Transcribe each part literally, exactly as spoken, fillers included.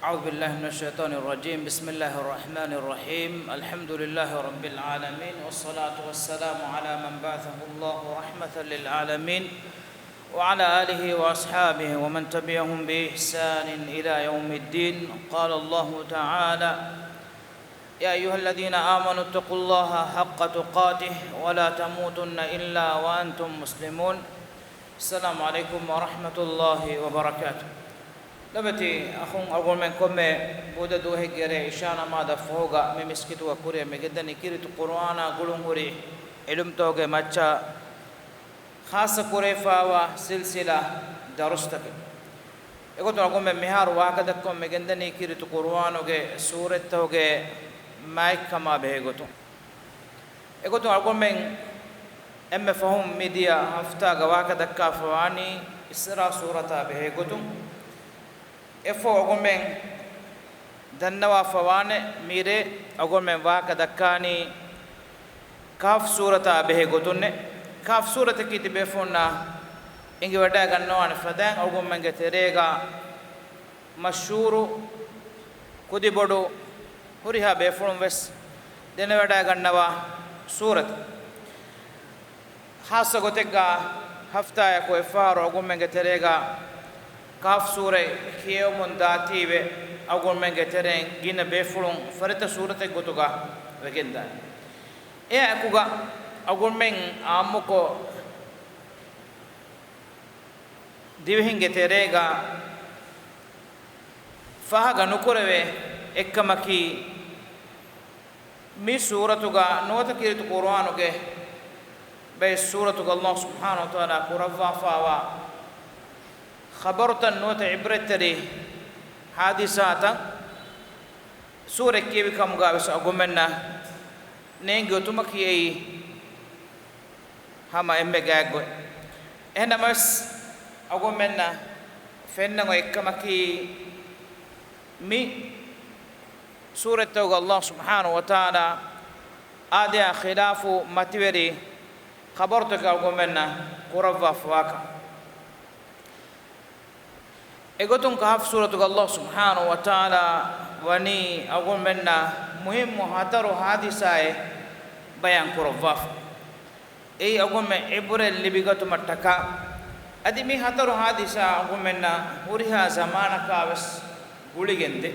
أعوذ بالله من الشيطان الرجيم. بسم الله الرحمن الرحيم. الحمد لله رب العالمين، والصلاة والسلام على من بعثه الله رحمة للعالمين، وعلى آله وأصحابه ومن تبعهم بإحسان إلى يوم الدين. قال الله تعالى: يا أيها الذين آمنوا اتقوا الله حق تقاته ولا تموتن إلا وأنتم مسلمون. السلام عليكم ورحمة الله وبركاته. ލޮބުވެތި އަޚުން، އަޅުގަނޑުމެން ކޮންމެ ބުދަ ދުވަހެއްގެ ރޭ އިޝާ ނަމާދަށް ފަހުގަ މި މިސްކިތުގަ ކުރިއަށް މިގެންދަނީ ކީރިތި ޤުރުއާނާ ގުޅުންހުރި ޢިލްމުތަކުގެ މައްޗަށް ޚާއްޞަ ކުރެވިފައިވާ ސިލްސިލާ ދަރުސްތަކެއް. އެގޮތުން އަޅުގަނޑުމެން މިހާރު ވާހަކަދައްކަމުން މިގެންދަނީ ކީރިތި ޤުރުއާނުގެ ސޫރަތްތަކުގެ މާތްކަމާ ބެހޭގޮތުން. އެގޮތުން އަޅުގަނޑުމެން އެންމެ ފަހުން މިދިޔަ ހަފްތާގަ ވާހަކަދައްކާފަވާނީ އިސްރާ ސޫރަތާ ބެހޭގޮތުން. އެއަށްފަހު އަޅުގަނޑުމެން ދަންނަވާފަވާނެ މިރޭ އަޅުގަނޑުމެން ވާހަކަ ދައްކާނީ ކަހަފް ސޫރަތާ ބެހޭ ގޮތުންނޭ. ކަހަފް ސޫރަތަކީ ތިބޭފުޅުންނަށް އެނގިވަޑައިގަންނަވާނެ ފަދައިން އަޅުގަނޑުމެންގެ ތެރޭގަ މަޝްހޫރު، ކުދިބޮޑު، ހުރިހާ ބޭފުޅުން ވެސް ދެނެވަޑައިގަންނަވާ ސޫރަތެއް. ޚާއްޞަ ގޮތެއްގަ ހަފްތާއަކު އެއްފަހަރު އަޅުގަނޑުމެންގެ ތެރޭގަ ކަހަފް ސޫރަތް ކިޔެވެމުން ދާތީވެ، އަޅުގަނޑުމެންގެ ތެރެއިން ގިނަ ބޭފުޅުން ފަރިތަ ސޫރަތެއް ގޮތުގަ ވެގެންދާނެ. އެއާއެކުގަ އަޅުގަނޑުމެން އާއްމުކޮށް ދިވެހިންގެ ތެރޭގަ ފާހަގަ ނުކުރެވޭ އެއްކަމަކީ، މި ސޫރަތުގަ ނުވަތަ ކީރިތި ޤުރުއާނުގެ ބައެއް ސޫރަތުގަ ﷲ ސުބްޙާނަހޫ ވަތަޢާލާ ކުރައްވާފައިވާ ޚަބަރުތައް ނުވަތަ ޢިބްރަތްތެރި ޙާދިސާތައް ސޫރަތް ކިޔެވި ކަމުގަ ވެސް އަޅުގަނޑުމެންނަށް ނޭނގި އޮތުމަކީ އެއީ ހަމަ އެންމެ ގާތްގޮތް. އެހެންނަމަވެސް އަޅުގަނޑުމެންނަށް ފެންނަން އޮތް އެއްކަމަކީ، މި ސޫރަތްތަކުގަ ﷲ ސުބްޙާނަހޫ ވަތަޢާލާ އާދަޔާ ޚިލާފު މަތިވެރި ޚަބަރުތަކެއް އަޅުގަނޑުމެންނަށް ކުރައްވާފަވާކަން. އެގޮތުން ކަހަފް ސޫރަތުގަ ﷲ ސުބްޙާނަހޫ ވަތަޢާލާ ވަނީ އަޅުގަނޑުމެންނަށް މުހިއްމު ހަތަރު ޙާދިސާއެއް ބަޔާން ކުރައްވާފަ. އެއީ އަޅުގަނޑުމެން ޢިބްރަތް ލިބިގަތުމަށްޓަކާ، އަދި މި ހަތަރު ޙާދިސާ އަޅުގަނޑުމެންނަށް ހުރިހާ ޒަމާނަކާ ވެސް ގުޅިގެންދޭ.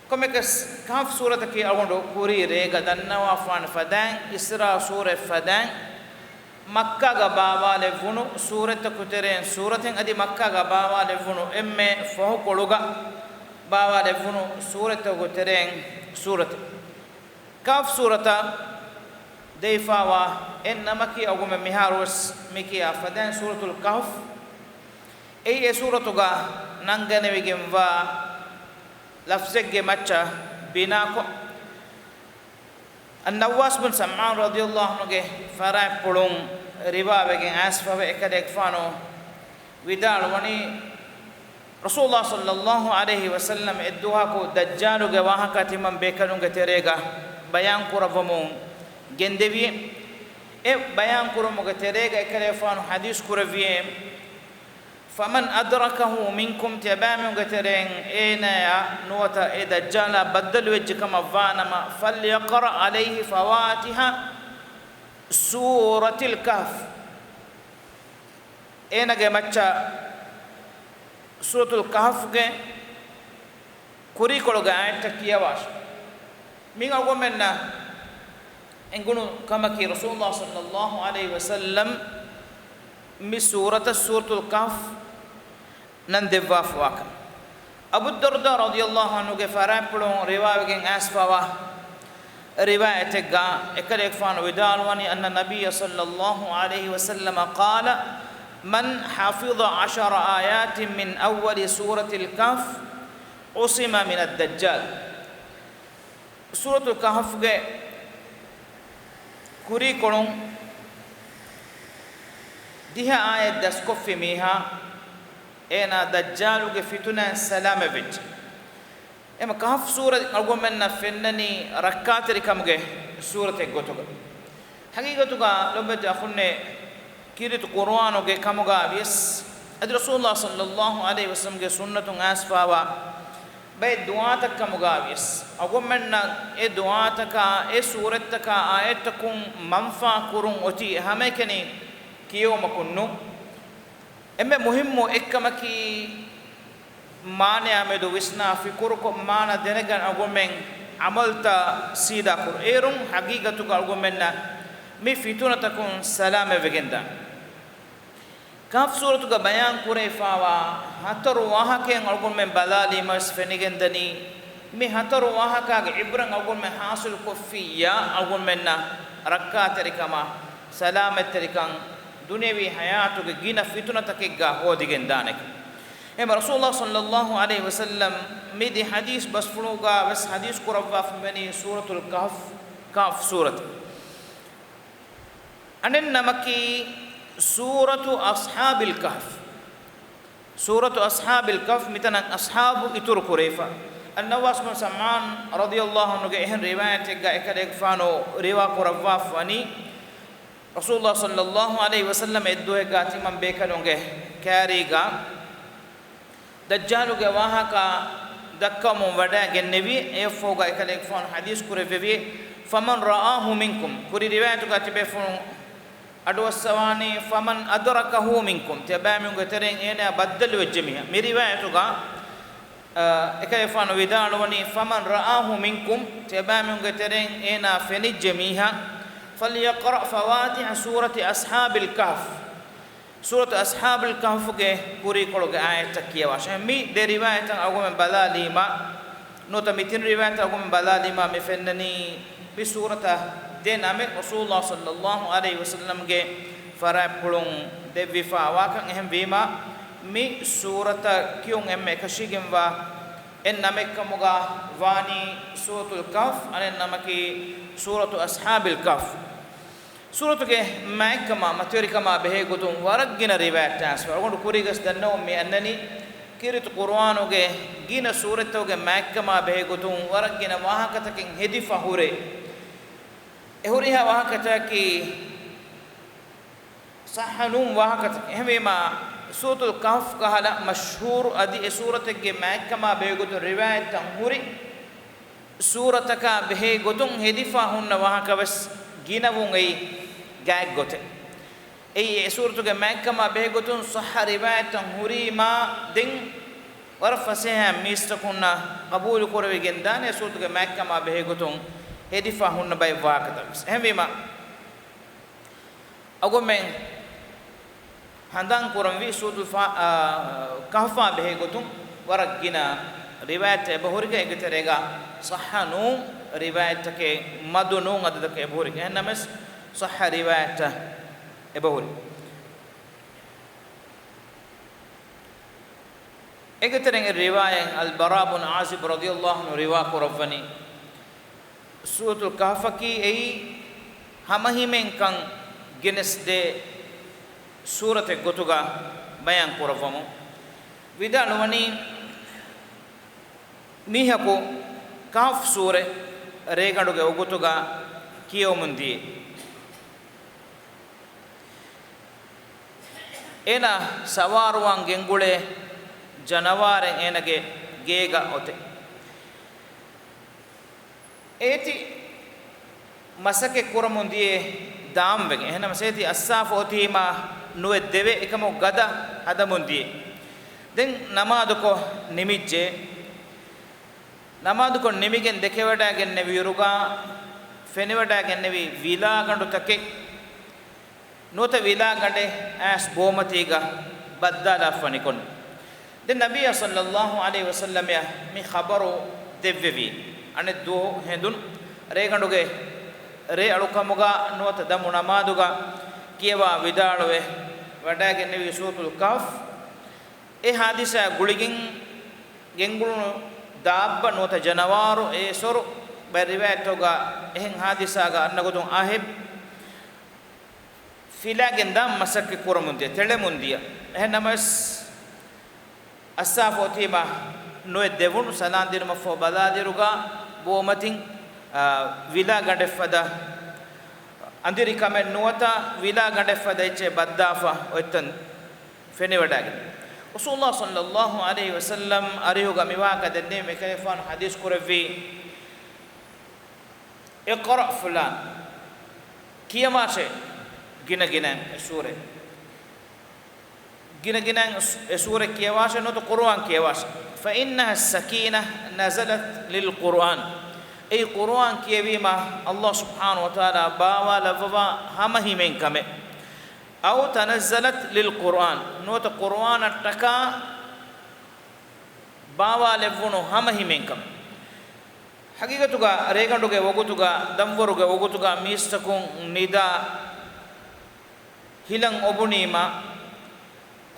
ކޮންމެއަކަސް، ކަހަފް ސޫރަތަކީ އަޅުގަނޑު ކުރީ ރޭގަ ދަންނަވާފާނެ ފަދައިން، އިސްރާ ސޫރަތް ފަދައިން، މައްކާގަ ބާވާލެއްވުނު ސޫރަތްތަކު ތެރެއިން ސޫރަތެއް، އަދި މައްކާގަ ބާވާލެއްވުނު އެންމެ ފަހުކޮޅުގަ ބާވާލެއްވުނު ސޫރަތްތަކު ތެރެއިން ސޫރަތެއް. ކަހަފް ސޫރަތަށް ދެވިފައިވާ އެއް ނަމަކީ އަޅުގަނޑުމެން މިހާރުވެސް މިކިޔާ ފަދައިން ސޫރަތުލް ކަހަފް. އެއީ އެ ސޫރަތުގަ ނަންގަނެވިގެންވާ ލަފްޒެއްގެ މައްޗަށް ބިނާކޮށް، އައްނަވާސް ބިން ސަމްޢާން ރަޟިޔަﷲ ޢަންހުގެ ފަރާތްޕުޅުން ރިވާވެގެން އައިސްފަވޭ، އެކަލޭގެފާނު ވިދާޅުވަނީ، ރަސޫލުﷲ ޞައްލަﷲ ޢަލައިހި ވަސައްލަމް އެއްދުވަހަކު ދައްޖާލުގެ ވާހަކަ ތިމަން ބޭކަލުންގެ ތެރޭގަ ބަޔާން ކުރައްވަމުން ގެންދެވިއޭ. އެ ބަޔާން ކުރުމުގެ ތެރޭގަ އެކަލޭގެފާނު ޙަދީޘް ކުރެއްވިއޭ، فمن أدركه منكم، ތިޔަބައިމީހުންގެ ތެރެއިން އޭނަޔާ ނުވަތަ އެ ދައްޖާލާ ބައްދަލުވެއްޖެ ކަމަށް ވާނަމަ، فليقرأ عليه فواتح سورة الكهف. އޭނަގެ މައްޗަށް ސޫރަތުލް ކަހަފްގެ ކުރީކޮޅުގެ އާޔަތްތައް ކިޔަވާށި. މި އަޅުގަނޑުމެންނަށް އެނގުނު ކަމަކީ، ރަސޫލުﷲ ޞައްލަﷲ ޢަލައިހި ވަސައްލަމް މި ސޫރަތަށް ސޫރަތުލް ކަހަފް ނަން ދެއްވާފަވާކަން. އަބޫ ދަރްދާ ރަޟިޔަﷲ ޢަންހުގެ ފަރާތްޕުޅުން ރިވާވެގެން އައިސްފަވާ ރިވާޔަތެއްގަ އެކަލޭގެފާނު ވިދާޅުވަނީ، أن النبي صلى الله عليه وسلم قال، من حفظ عشر آيات من أول سورة الكهف عصم من الدجال. ސޫރަތުލް ކަހަފްގެ ކުރީކޮޅުން ދިހަ އާޔަތް ދަސްކޮށްފި މީހާ، އޭނާ ދައްޖާލުގެ ފިތުނައިން ސަލާމަތްވެއްޖެ. އެމަ ކަހަފް ސޫރަތް އަޅުގަނޑުމެންނަށް ފެންނަނީ ރައްކާތެރިކަމުގެ ސޫރަތެއް ގޮތުގަ. ޙަޤީޤަތުގަ ލޮބުވެތި އަޚުންނޭ، ކީރިތި ޤުރުއާނުގެ ކަމުގަ ވިޔަސް، އަދި ރަސޫލުﷲ ޞައްލަﷲ ޢަލައިހި ވަސައްލަމްގެ ސުންނަތުން އައިސްފަވާ ބައެއް ދުޢާތައް ކަމުގައިވިޔަސް، އަޅުގަނޑުމެންނަށް އެ ދުޢާތަކާ، އެ ސޫރަތްތަކާ، އާޔަތްތަކުން މަންފާ ކުރުން އޮތީ ހަމައެކަނި ކިޔެވުމަކުން ނޫން. އެންމެ މުހިއްމު އެއްކަމަކީ، މާނަޔާ މެދު ވިސްނާ ފިކުރުކޮށް، މާނަ ދެނެގަން އަޅުގަނޑުމެން ޢަމަލުތައް ސީދާ ކުރުން. އޭރުން ޙަޤީޤަތުގަ އަޅުގަނޑުމެންނަށް މި ފިތުނަތަކުން ސަލާމަތްވެގެންދާނެ. ކަހްފް ސޫރަތުގަ ބަޔާން ކުރެވިފާވާ ހަތަރު ވާހަކައެއް އަޅުގަނޑުމެން ބަލާލީމަވެސް ފެނިގެންދަނީ، މި ހަތަރު ވާހަކާގެ ޢިބްރަތް އަޅުގަނޑުމެން ޙާޞިލުކޮށްފިއްޔާ، އަޅުގަނޑުމެންނަށް ރައްކާތެރިކަމާ، ސަލާމަތްތެރިކަން، ދުނިޔަވީ ޙަޔާތުގެ ގިނަ ފިތުނަތަކެއްގަ ހޯދިގެންދާނެ. އެހެން ރަސޫލާ ޞައްލައްލާހު ޢަލައިހި ވަސައްލަމް މި ދި ޙަދީޘް ބަސްފުޅުގަ ވެސް ޙަދީޘް ކުރައްވާފަ މިވަނީ ސޫރަތުލް ކަހްފް، ކަހްފް ސޫރަތު. އަނެއް ނަމަކީ ސޫރަތު އަޞްޙާބިލް ކަހްފް. ސޫރަތު އަޞްޙާބިލް ކަހްފް، މިތަނަށް އަޞްޙާބު އިތުރު ކުރެވިފަ. އައްނަވާސް ބިން ސަމްޢާން ރަޟިޔަﷲ ޢަންހުގެ އެހެން ރިވާޔަތެއްގަ އެކަލޭގެފާނު ރިވާ ކުރައްވާފަ ވަނީ، ރަސޫލުﷲ ޞައްލައްލާހު ޢަލައިހި ވަސައްލަމް އެއްދުވަހެއްގަ ތިމަން ބޭކަލުންގެ ކާރީގަ ދައްޖާލުގެ ވާހަކަ ދައްކަވަމުން ވަޑައިގެންނެވި. އެއަށްފަހުގަ އެކަލޭގެފާނު ޙަދީޘް ކުރެއްވެވި، فمن رآه منكم، ކުރި ރިވާޔަތުގަ ތިބޭފުޅުން އަޑުއައްސަވާނީ، فمن أدركه منكم، ތިޔަބައިމީހުންގެ ތެރެއިން އޭނާ ބައްދަލުވެއްޖެ މީހާ. މި ރިވާޔަތުގަ، އަ، އެކަލޭގެފާނު ވިދާޅުވަނީ، فمن رآه منكم، ތިޔަބައިމީހުންގެ ތެރެއިން އޭނާ ފެނިއްޖެ މީހާ، فليقرأ فواتح سورة أصحاب الكهف، ސޫރަތު އަޞްޙާބުލް ކަހްފުގެ ކުރީކޮޅުގެ އާޔަތްތައް ކިޔަވާށޭ. މި ދެ ރިވާޔަތަށް އަޅުގަނޑުމެން ބަލާލީމާ، ނުވަތަ މި ތިން ރިވާޔަތަށް އަޅުގަނޑުމެން ބަލާލީމާ، މި ފެންނަނީ މި ސޫރަތަށް ދެ ނަމެއް ރަސޫލުﷲ ޞައްލައްލާހު ޢަލައިހި ވަސައްލަމްގެ ފަރާތްޕުޅުން ދެއްވިފާވާކަން. އެހެންވީމާ، މި ސޫރަތަށް ކިޔުން އެންމެ އެކަށީގެންވާ އެއް ނަމެއްކަމުގަ ވާނީ ސޫރަތުލް ކަހްފް، އަނެއް ނަމަކީ ސޫރަތު އަޞްޙާބިލް ކަހްފް. ސޫރަތުގެ މާތްކަމާ މަތިވެރިކަމާ ބެހޭގޮތުން ވަރަށް ގިނަ ރިވާޔަތްތައް އައިސްފަ. އަޅުގަނޑު ކުރީގަސް ދަންނަވަމުން މި އަންނަނީ، ކީރިތި ޤުރުއާނުގެ ގިނަ ސޫރަތްތަކުގެ މާތްކަމާ ބެހޭގޮތުން ވަރަށް ގިނަ ވާހަކަތަކެއް ހެދިފަ ހުރޭ. އެ ހުރިހާ ވާހަކަތަކަކީ ޞައްޙަ ނޫން ވާހަކަތަކެއް. އެހެންވީމާ، ސޫރަތުލް ކަހްފް ކަހަލަ މަޝްހޫރު އަދި އެ ސޫރަތެއްގެ މާތްކަމާ ބެހޭގޮތުން ރިވާޔަތްތައް ހުރި ސޫރަތަކާ ބެހޭ ގޮތުން ހެދިފަ ހުންނަ ވާހަކަ ވެސް ގިނަވުން އެއީ ގާތްގޮތެއް. އެއީ އެ ސޫރަތުގެ މާތްކަމާ ބެހޭ ގޮތުން ޞައްޙަ ރިވާޔަތްތައް ހުރީމާ، ދެން ވަރަށް ފަސޭހައިން މީސްތަކުންނަށް ޤަބޫލު ކުރެވިގެން ދާނެ އެ ސޫރަތުގެ މާތްކަމާ ބެހޭ ގޮތުން ހެދިފަ ހުންނަ ބައެއް ވާހަކަތައް ވެސް. އެހެންވީމާ، އަޅުގަނޑުމެން ހަނދާން ކުރަންވީ ސޫރަތުލް ފާ-، އާ، ކަހްފާ ބެހޭ ގޮތުން ވަރަށް ގިނަ ރިވާޔަތްތައް އެބަހުރިގެން، އޭގެ ތެރޭގަ ޞައްޙަ ނޫން ރިވާޔަތްތަކެއް، މަދު ނޫން އަދަދަކަށް އެބަހުރިގެން. އެހެންނަމަވެސް، ޞައްޙަ ރިވާޔަތްތައް އެބަހުރި. އޭގެ ތެރެއިން ރިވާޔަތް އަލްބަރާ ބުން ޢާޒިބް ރަޟިޔަﷲ ޢަންހު ރިވާ ކުރައްވަނީ، ސޫރަތުލް ކަހްފަކީ އެއީ ހަމަހިމޭންކަން ގެނެސްދޭ ސޫރަތެއް ގޮތުގަ ބަޔާން ކުރައްވަމުން ވިދާޅުވަނީ، މީހަކު ކަހްފް ސޫރަތް ރޭގަނޑުގެ ވަގުތުގަ ކިޔަވަމުން ދިޔަ، އޭނާ ސަވާރުވާން ގެންގުޅޭ ޖަނަވާރެއް އޭނާގެ ގޭގަ އޮތޭ. އޭތި މަސައްކަތް ކުރަމުން ދިޔަ ދާންވެގެން. އެހެންނަމަސް އޭތި އައްސާފަ އޮތީމާ ނުވެ ދެވޭ އެކަމަކު ގަދަ ހަދަމުން ދިޔަ. ދެން ނަމާދުކޮށް ނިމިއްޖެ. ނަމާދުކޮށް ނިމިގެން ދެކެވަޑައިގެންނެވިއިރުގަ ފެނިވަޑައިގެންނެވި ވިލާގަނޑުތަކެއް ނުވަތަ ވިލާގަނޑެއް އައިސް ބޯމަތީގަ ބައްދާލާފަ ނިކުން. ދެން ނަބިއްޔާ ޞައްލައްލާހު ޢަލައިހި ވަސައްލަމަށް މި ޚަބަރު ދެއްވެވި. އަނެއް ދުވަހު ހެނދުން ރޭގަނޑުގެ ރޭ އަޅުކަމުގަ ނުވަތަ ދަމު ނަމާދުގަ ކިޔަވާ ވިދާޅުވެ ވަޑައިގެންނެވި ސޫރަތުލް ކަހްފް. އެ ހާދިސާ ގުޅިގެން ގެންގުޅުނު ދާއްބަ ނުވަތަ ޖަނަވާރު އޭ ސޮރު ބައެއް ރިވާޔަތްތަކުގަ އެހެން ހާދިސާގަ އަންނަ ގޮތުން އަހެއް ފިލާގެން ދާން މަސައްކަތް ކުރަމުން ދިޔަ، ތެޅެމުން ދިޔަ. އެހެން ނަމަވެސް، އައްސާފަ އޮތީމާ ނުވެ ދެވުނު ސަލާން ދިނުމަށްފަހު ބަލާލިއިރުގަ ބޯމަތިން، އާ، ވިލާގަނޑެއްފަދަ އަނދިރި ކަމެއް ނުވަތަ ވިލާގަނޑެއްފަދަ އެއްޗެއް ބައްދާފަ އޮތްތަން ފެނިވަޑައިގެން. ރަސޫލުﷲ ޞައްލަﷲ ޢަލައިހި ވަސައްލަމް އަރިހުގަ މިވާހަކަ ދެންނެވި މިކަލޭގެފާނު ޙަދީޘް ކުރެއްވީ، اقرأ فلان، ކިޔަވާށޭ ގިނަ ގިނައިން އެ ސޫރަތް. ގިނަ ގިނައިން އެ ސޫރަތް ކިޔަވާށޭ، ނުވަތަ ޤުރުއާން ކިޔަވާށޭ. فإنها السكينة نزلت للقرآن. އެއީ ޤުރުއާން ކިޔެވީމަ ﷲ ސުބްޙާނަހޫ ވަތަޢާލާ ބާވާލައްވަވާ ހަމަހިމޭން ކަމެއް. أو تنزلت للقرآن، ނުވަތަ ޤުރުއާނަށްޓަކާ ބާވާލެއްވުނު ހަމަހިމޭންކަމެއް. ޙަޤީޤަތުގަ ރޭގަނޑުގެ ވަގުތުގަ، ދަންވަރުގެ ވަގުތުގަ މީސްތަކުން ނިދާ ހިލަން އޮބުނީމަ،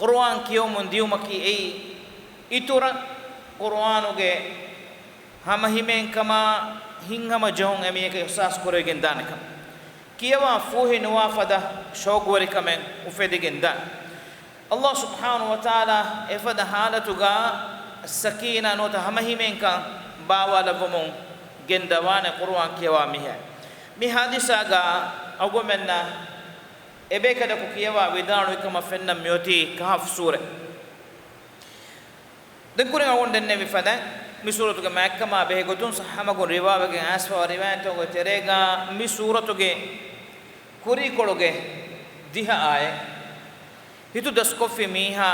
ޤުރުއާން ކިޔަވަމުން ދިޔުމަކީ އެއީ އިތުރަށް ޤުރުއާނުގެ ހަމަހިމޭންކަމާ ހިތްހަމަޖެހުން އެމީހަކަށް އިޙްސާސް ކުރެވިގެން ދާނެކަން. ކިޔަވާ ފޫހި ނުވާ ފަދަ ޝައުޤުވެރިކަމެއް އުފެދިގެން ދާނެ. ﷲ ސުބްޙާނަހޫ ވަތަޢާލާ އެފަދަ ޙާލަތުގަ ސަކީނާ ނުވަތަ ހަމަހިމޭންކަން ބާވާލައްވަމުން ގެންދަވާނެ ޤުރުއާން ކިޔަވާ މީހާ. މި ޙާދިސާގަ އަޅުގަނޑުމެންނަށް އެބޭކަލަކު ކިޔަވާ ވިދާޅުވި ކަމަށް ފެންނަން މިއޮތީ ކަހަފް ސޫރަތް. ދެން ކުރިން އަޅުގަނޑު ދެންނެވި ފަދައިން، މި ސޫރަތުގެ މާތްކަމާ ބެހޭ ގޮތުން ޞައްޙަ މަގުން ރިވާވެގެން އައިސްފަވާ ރިވާޔަތްތަކުގެ ތެރޭގަ މި ސޫރަތުގެ ކުރީކޮޅުގެ ދިހަ އާޔަތް، ހިތުދަސްކޮށްފި މީހާ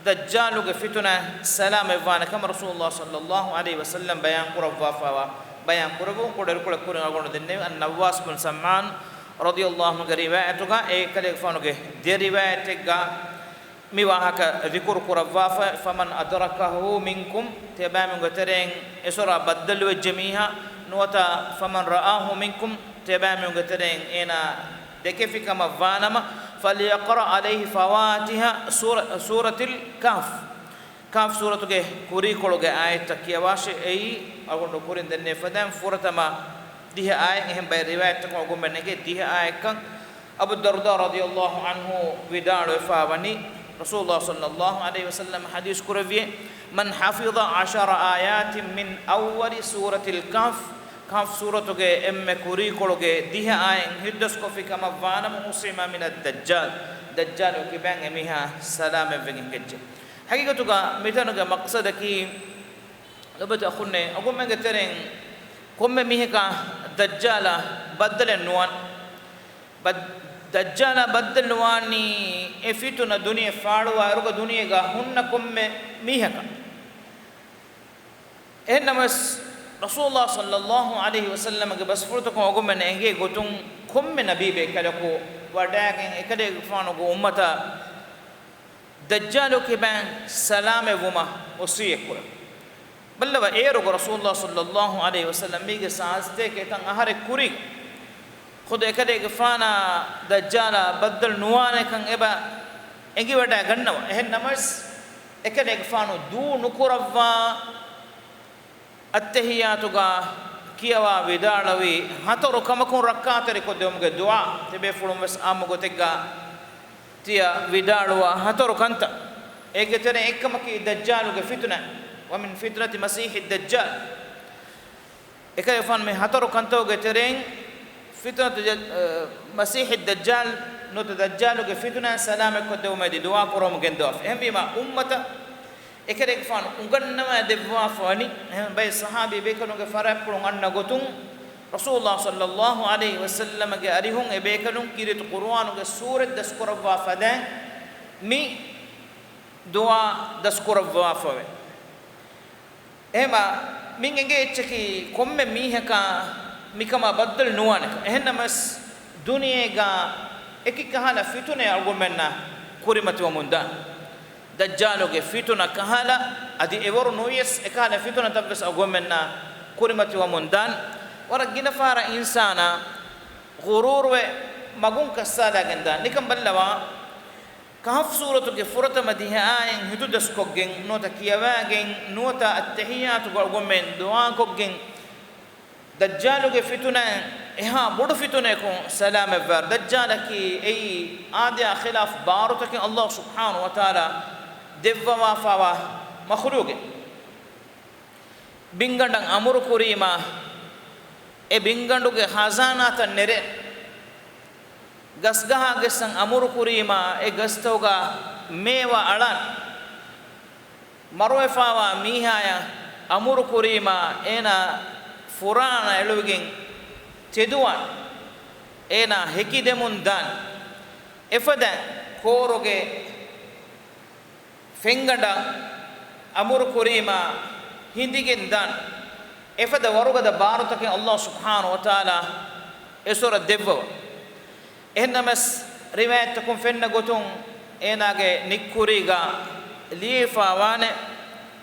ދައްޖާލުގެ ފިތުނައިން ސަލާމަތްވާނެ ކަމަށް ރަސޫލުﷲ ޞައްލަﷲ ޢަލައިހި ވަސައްލަމް ބަޔާން ކުރައްވާފައިވާ، ބަޔާން ކުރެއްވުން ކުޑައިރުކޮޅެއް ކުރިން އަޅުގަނޑު ދެންނެވި އައްނައްވާސް ބިން ސަމްޢާން ރަޟިޔަﷲ ޢަންހުގެ ރިވާޔަތުގަ އެކަލޭގެފާނުގެ ދެ ރިވާޔަތެއްގަ މި ވާހަކަ ޛިކުރު ކުރައްވާފަ، فمن أدركه منكم، ތިޔަބައިމީހުންގެ ތެރެއިން އެސޮރާ ބައްދަލުވެއްޖެ މީހާ، ނުވަތަ فمن رآه منكم، ތިޔަބައިމީހުންގެ ތެރެއިން އޭނާ ދެކެފި ކަމަށް ވާނަމަ، فليقرأ عليه فواتح سورة، سورة الكهف، ކަހަފް ސޫރަތުގެ ކުރީކޮޅުގެ އާޔަތްތައް ކިޔަވާށޭ. އެއީ އަޅުގަނޑު ކުރިން ދެންނެވި ފަދައިން ފުރަތަމަ ދިހަ އާޔަތް. އެހެން ބައެއް ރިވާޔަތްތަކުން އަޅުގަނޑުމެން ނެގޭ ދިހަ އާޔަތްކަން. އަބޫ ދަރްދާ ރަޟިޔަﷲ ޢަންހު ވިދާޅުވެފަ ވަނީ، ރަސޫލުﷲ ޞައްލަﷲ ޢަލައިހި ވަސައްލަމް ޙަދީޘް ކުރެއްވިއޭ، من حفظ عشر آيات من أول سورة الكهف، ކަހަފް ސޫރަތުގެ އެންމެ ކުރީކޮޅުގެ ދިހަ އާޔަތް ހިތުދަސްކޮށްފި ކަމަށް ވާނަމަ، عصم من الدجال، ދައްޖާލު ކިބައިން އެމީހާ ސަލާމަތްވެގެން ހިނގައްޖެ. ޙަޤީޤަތުގަ މިތަނުގެ މަޤްޞަދަކީ، ލޮބުވެތި އަޚުންނޭ، އަޅުގަނޑުމެންގެ ތެރެއިން ކޮންމެ މީހަކަށް ދައްޖާލަށް ބައްދަލެއް ނުވާނެ. ބައް-، ދައްޖާލަށް ބައްދަލު ނުވާނީ އެ ފިތުނަ ދުނިޔެ ފާޅުވާ އިރުގަ ދުނިޔޭގަ ހުންނަ ކޮންމެ މީހަކަށް. އެހެންނަމަވެސް، ރަސޫލުﷲ ޞައްލަﷲ ޢަލައިހި ވަސައްލަމްގެ ބަސްފުޅުތަކުން އަޅުގަނޑުމެންނަށް އެނގޭ ގޮތުން، ކޮންމެ ނަބީ ބޭކަލަކު ވަޑައިގެން އެކަލޭގެފާނުގެ އުއްމަތަށް ދައްޖާލު ކިބައިން ސަލާމަތްވުމަށް ވަޞިއްޔަތް ކުރަން. ބައްލަވާ، އޭރުގަ ރަސޫލުﷲ ޞައްލަﷲ ޢަލައިހި ވަސައްލަމް މީގެ ސާޒިތޭކަ އެތަން އަހަރެއް ކުރީ. ޚުދު އެކަލޭގެފާނާ ދައްޖާލާ ބައްދަލު ނުވާނެކަން އެބަ އެނގިވަޑައިގަންނަވާ. އެހެން ނަމަވެސް، އެކަލޭގެފާނު ދޫ ނުކުރައްވާ އައްތަޙިއްޔާތުގަ ކިޔަވާ ވިދާޅުވި ހަތަރު ކަމަކުން ރައްކާތެރިކޮށްދެވުމުގެ ދުޢާ، ތިބޭފުޅުން ވެސް ޢާއްމު ގޮތެއްގަ ތިޔަ ވިދާޅުވާ ހަތަރު ކަންތައް. އޭގެ ތެރެއިން އެއްކަމަކީ ދައްޖާލުގެ ފިތުނަ، ومن فتنة المسيح الدجال. އެކަލޭގެފާނު މި ހަތަރު ކަންތަކުގެ ތެރެއިން ފިތުނަތު ޖަ-، އަ، މަސީޙި ދައްޖާލް ނުވަތަ ދައްޖާލުގެ ފިތުނައިން ސަލާމަތްކޮށްދެވުމަށް އެދި ދުޢާ ކުރަމުން ގެންދަވާފަ. އެހެންވީމަ، އުއްމަތަށް އެކަލޭގެފާނު އުނގަންނަވާ ދެއްވާފަ ވަނީ، އެހެން ބައެއް ޞަޙާބީ ބޭކަލުންގެ ފަރާތްޕުޅުން އަންނަ ގޮތުން، ރަސޫލުﷲ ޞައްލަﷲ ޢަލައިހި ވަސައްލަމަގެ އަރިހުން އެ ބޭކަލުން ކީރިތި ޤުރުއާނުގެ ސޫރަތް ދަސްކުރައްވާ ފަދައިން މި ދުޢާ ދަސްކުރައްވާފަވޭ. އެހެމަ މިން އެނގޭ އެއްޗަކީ ކޮންމެ މީހަކާ މިކަމާ ބައްދަލު ނުވާނެކަން. އެހެންނަމަސް، ދުނިޔޭގަ އެކި ކަހަލަ ފިތުނައެއް އަޅުގަނޑުމެންނަށް ކުރިމަތިވަމުންދާނެ. ދައްޖާލުގެ ފިތުނަ ކަހަލަ، އަދި އެވަރު ނުވިޔަސް އެކަހަލަ ފިތުނަތައްވެސް އަޅުގަނޑުމެންނަށް ކުރިމަތިވަމުންދާނެ. ވަރަށް ގިނަ ފަހަރަށް އިންސާނާ ޣުރޫރުވެ މަގުން ކައްސާލާގެންދާނެ. ނިކަން ބައްލަވާ، ކަހަފް ސޫރަތުގެ ފުރަތަމަ ދިހަ އާޔަތް ހިތުދަސްކޮށްގެން، ނުވަތަ ކިޔަވާގެން، ނުވަތަ އައްތަޙިއްޔާތުގަ އަޅުގަނޑުމެން ދުޢާކޮށްގެން، ދައްޖާލުގެ ފިތުނައިން އެހާ ބޮޑު ފިތުނަޔަކުން ސަލާމަތްވާ. ދައްޖާލަކީ އެއީ އާދަޔާ ޚިލާފް ބާރުތަކެއް ﷲ ސުބްޙާނަހޫ ވަތަޢާލާ ދެއްވަވާފައިވާ މަޚުލޫޤެއް. ބިންގަނޑަށް އަމުރު ކުރީމާ، އެ ބިންގަނޑުގެ ޚަޒާނާތައް ނެރެ، ގަސްގަހާ ގެއްސަން އަމުރު ކުރީމާ، އެ ގަސްތަކުގަ މޭވާ އަޅާން. މަރުވެފާވާ މީހާޔަށް އަމުރު ކުރީމާ، އޭނާ ފުރާނަ އެޅުވިގެން ތެދުވާނެ. އޭނާ ހެކިދެމުން ދާނެ. އެފަދަ ކޯރުގެ ފެންގަނޑަށް އަމުރު ކުރީމާ، ހިނދިގެން ދާނެ. އެފަދަ ވަރުގަދަ ބާރުތަކެއް ﷲ ސުބްޙާނަހޫ ވަތަޢާލާ އެސޮރަށް ދެއްވަވަ. އެހެންނަމަސް، ރިވާޔަތްތަކުން ފެންނަ ގޮތުން އޭނާގެ ނިއްކުރީގަ ލިޔެފާވާނެ،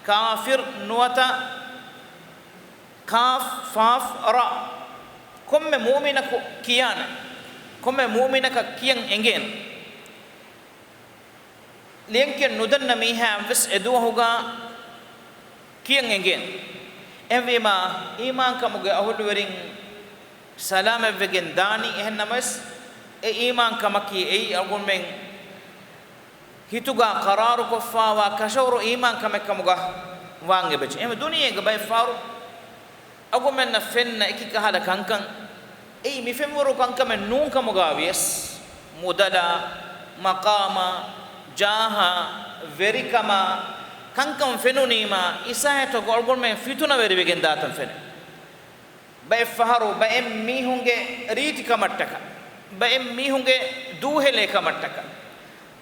ކާފިރު ނުވަތަ ކާފް، ފާފް، ރާ. ކޮންމެ މުއުމިނަކު ކިޔާނެ. ކޮންމެ މުއުމިނަކަށް ކިޔަން އެނގޭނެ. ލިޔަންކިޔަން ނުދަންނަ މީހާއަށްވެސް އެދުވަހުގަ ކިޔަން އެނގޭނެ. އެހެންވީމާ، އީމާންކަމުގެ އަހުލުވެރިން ސަލާމަތްވެގެން ދާނީ. އެހެންނަމަވެސް، އެ އީމާންކަމަކީ އެއީ އަޅުގަނޑުމެން ހިތުގަ ޤަރާރުކޮށްފާވާ ކަށަވަރު އީމާންކަމެއްކަމުގަ ވާން އެބަޖެހޭ. އެހެންވެ، ދުނިޔޭގަ ބައެއްފަހަރު އަގުމެންނަށް ފެންނަ އެކި ކަހަލަ ކަންކަން، އެއީ މި ފެންވަރު ކަންކަމެއް ނޫން ކަމުގަ ވިޔަސް، މުދަލާ، މަޤާމާ، ޖާހާ، ވެރިކަމާ، ކަންކަން ފެނުނީމާ، އިސާހިތަކު އަޅުގަނޑުމެން ފިތުނަވެރިވެގެން ދާތަން ފެނޭ. ބައެއްފަހަރު ބައެއް މީހުންގެ ރީތި ކަމަށްޓަކާ، ބައެއް މީހުންގެ ދޫހެލޭ ކަމަށްޓަކާ،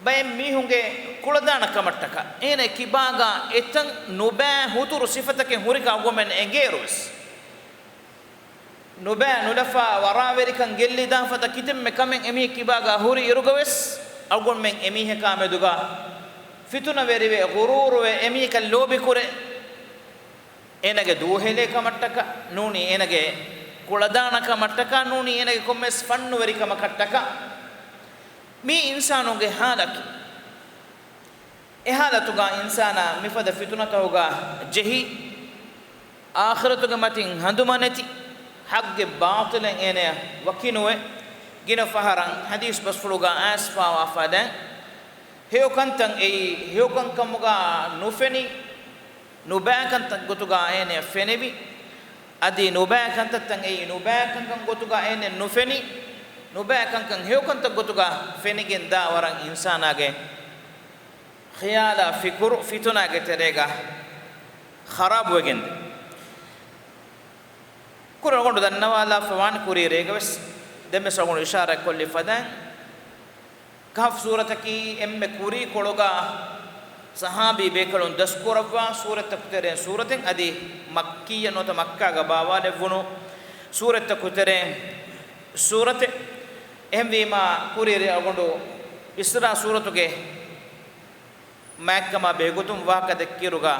ބައެއް މީހުންގެ ކުޅަދާނަ ކަމަށްޓަކާ، އޭނަ ކިބާގަ އެތަން ނުބައި ހުތުރު ސިފަތަކެއް ހުރިކަން އަޅުގަނޑުމެން އެނގޭއިރުވެސް، ނުބައި ނުލަފާ ވަރާވެރިކަން ގެއްލިދާ ފަދަ ކިތަންމެ ކަމެއް އެމީހެއް ކިބާގަ ހުރި އިރުގަވެސް، އަޅުގަނޑުމެން އެމީހަކާ މެދުގަ ފިތުނަވެރިވެ، ޣުރޫރުވެ، އެމީހަކަށް ލޯބިކުރެ، އޭނަގެ ދޫހެލޭ ކަމަށްޓަކާ ނޫނީ، އޭނަގެ ކުޅަދާނަ ކަމަށްޓަކާ ނޫނީ، އޭނަގެ ކޮންމެސް ފަންނުވެރިކަމަކަށްޓަކާ. މީ އިންސާނުންގެ ހާލަކީ. އެ ހާލަތުގަ އިންސާނާ މިފަދަ ފިތުނަތަކުގަ ޖެހި، އާޚިރަތުގެ މަތިން ހަނދުމަނެތި، ޙައްޤެއް ބާޠިލެއް އޭނަޔަށް ވަކިނުވެ، ގިނަ ފަހަރަށް ޙަދީޘް ބަސްފުޅުގަ އައިސްފާވާ ފަދައިން، ހެޔޮކަންތައް އެއީ ހެޔޮކަންކަމުގަ ނުފެނި، ނުބައިކަންތައް ގޮތުގަ އޭނަޔަށް ފެނެވި، އަދި ނުބައިކަންތައްތައް އެއީ ނުބައިކަންކަން ގޮތުގަ އޭނަޔަށް ނުފެނި، ނުބައިކަންކަން ހެޔޮކަންތައް ގޮތުގަ ފެނިގެން ދާ ވަރަށް އިންސާނާގެ ޚިޔާލާ ފިކުރު ފިތުނާގެ ތެރޭގަ ޚަރާބުވެގެންދޭ. ކުރި އަޅުގަނޑު ދަންނަވާލާފަވާނެ ކުރީ ރޭގަވެސް ދެންވެސް އަޅުގަނޑު އިޝާރާތް ކޮށްލި ފަދައިން، ކަހްފް ސޫރަތަކީ އެންމެ ކުރީކޮޅުގަ ޞަޙާބީ ބޭކަލުން ދަސްކުރައްވާ ސޫރަތްތަކު ތެރެއިން ސޫރަތެއް، އަދި މައްކިއްޔަ ނުވަތަ މައްކާގަ ބާވާލެއްވުނު ސޫރަތްތަކު ތެރެއިން ސޫރަތެއް. އެހެންވީމާ، ކުރީ ރޭ އަޅުގަނޑު އިސްރާ ސޫރަތުގެ މާތްކަމާ ބެހޭގޮތުން ވާހަކަ ދެއްކިއިރުގަ،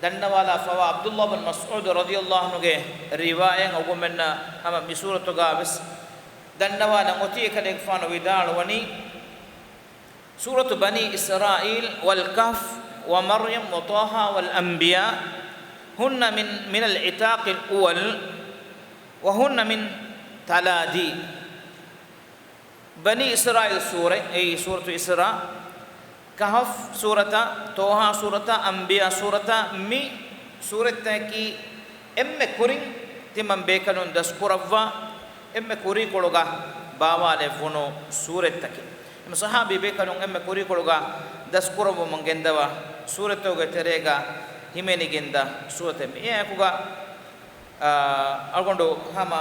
ދަންނަވާލާފަވާ ޢަބްދުﷲ ބިން މަސްޢޫދު ރަޟިޔަﷲ ޢަންހުގެ ރިވާޔަތް އަޅުގަނޑުމެންނަށް ހަމަ މި ސޫރަތުގަ ވެސް ދަންނަވާލަން އޮތީ. އެކަލޭގެފާނު ވިދާޅުވަނީ، ސޫރަތު ބަނީ އިސްރާއީލް، والكهف، ومريم، وطه، والأنبياء، هن من، من العتاق الأول، وهن من تلادي. ބަނީ އިސްރާއީލް ސޫރަ، އެއީ ސޫރަތު އިސްރާ، ކަހްފް ސޫރަތާ، ޠާހާ ސޫރަތާ، އަންބިޔާ ސޫރަތާ، މި ސޫރަތްތަކަކީ އެންމެ ކުރިން ތިމަން ބޭކަލުން ދަސްކުރައްވާ، އެންމެ ކުރީކޮޅުގަ ބާވާލެއްވުނު ސޫރަތްތަކެއް. އެންމެ ޞަޙާބީ ބޭކަލުން އެންމެ ކުރީކޮޅުގަ ދަސްކުރައްވަމުން ގެންދަވާ ސޫރަތްތަކުގެ ތެރޭގަ ހިމެނިގެންދާ ސޫރަތެއް މި. އެއާއެކުގަ އާ، އަޅުގަނޑު ހަމަ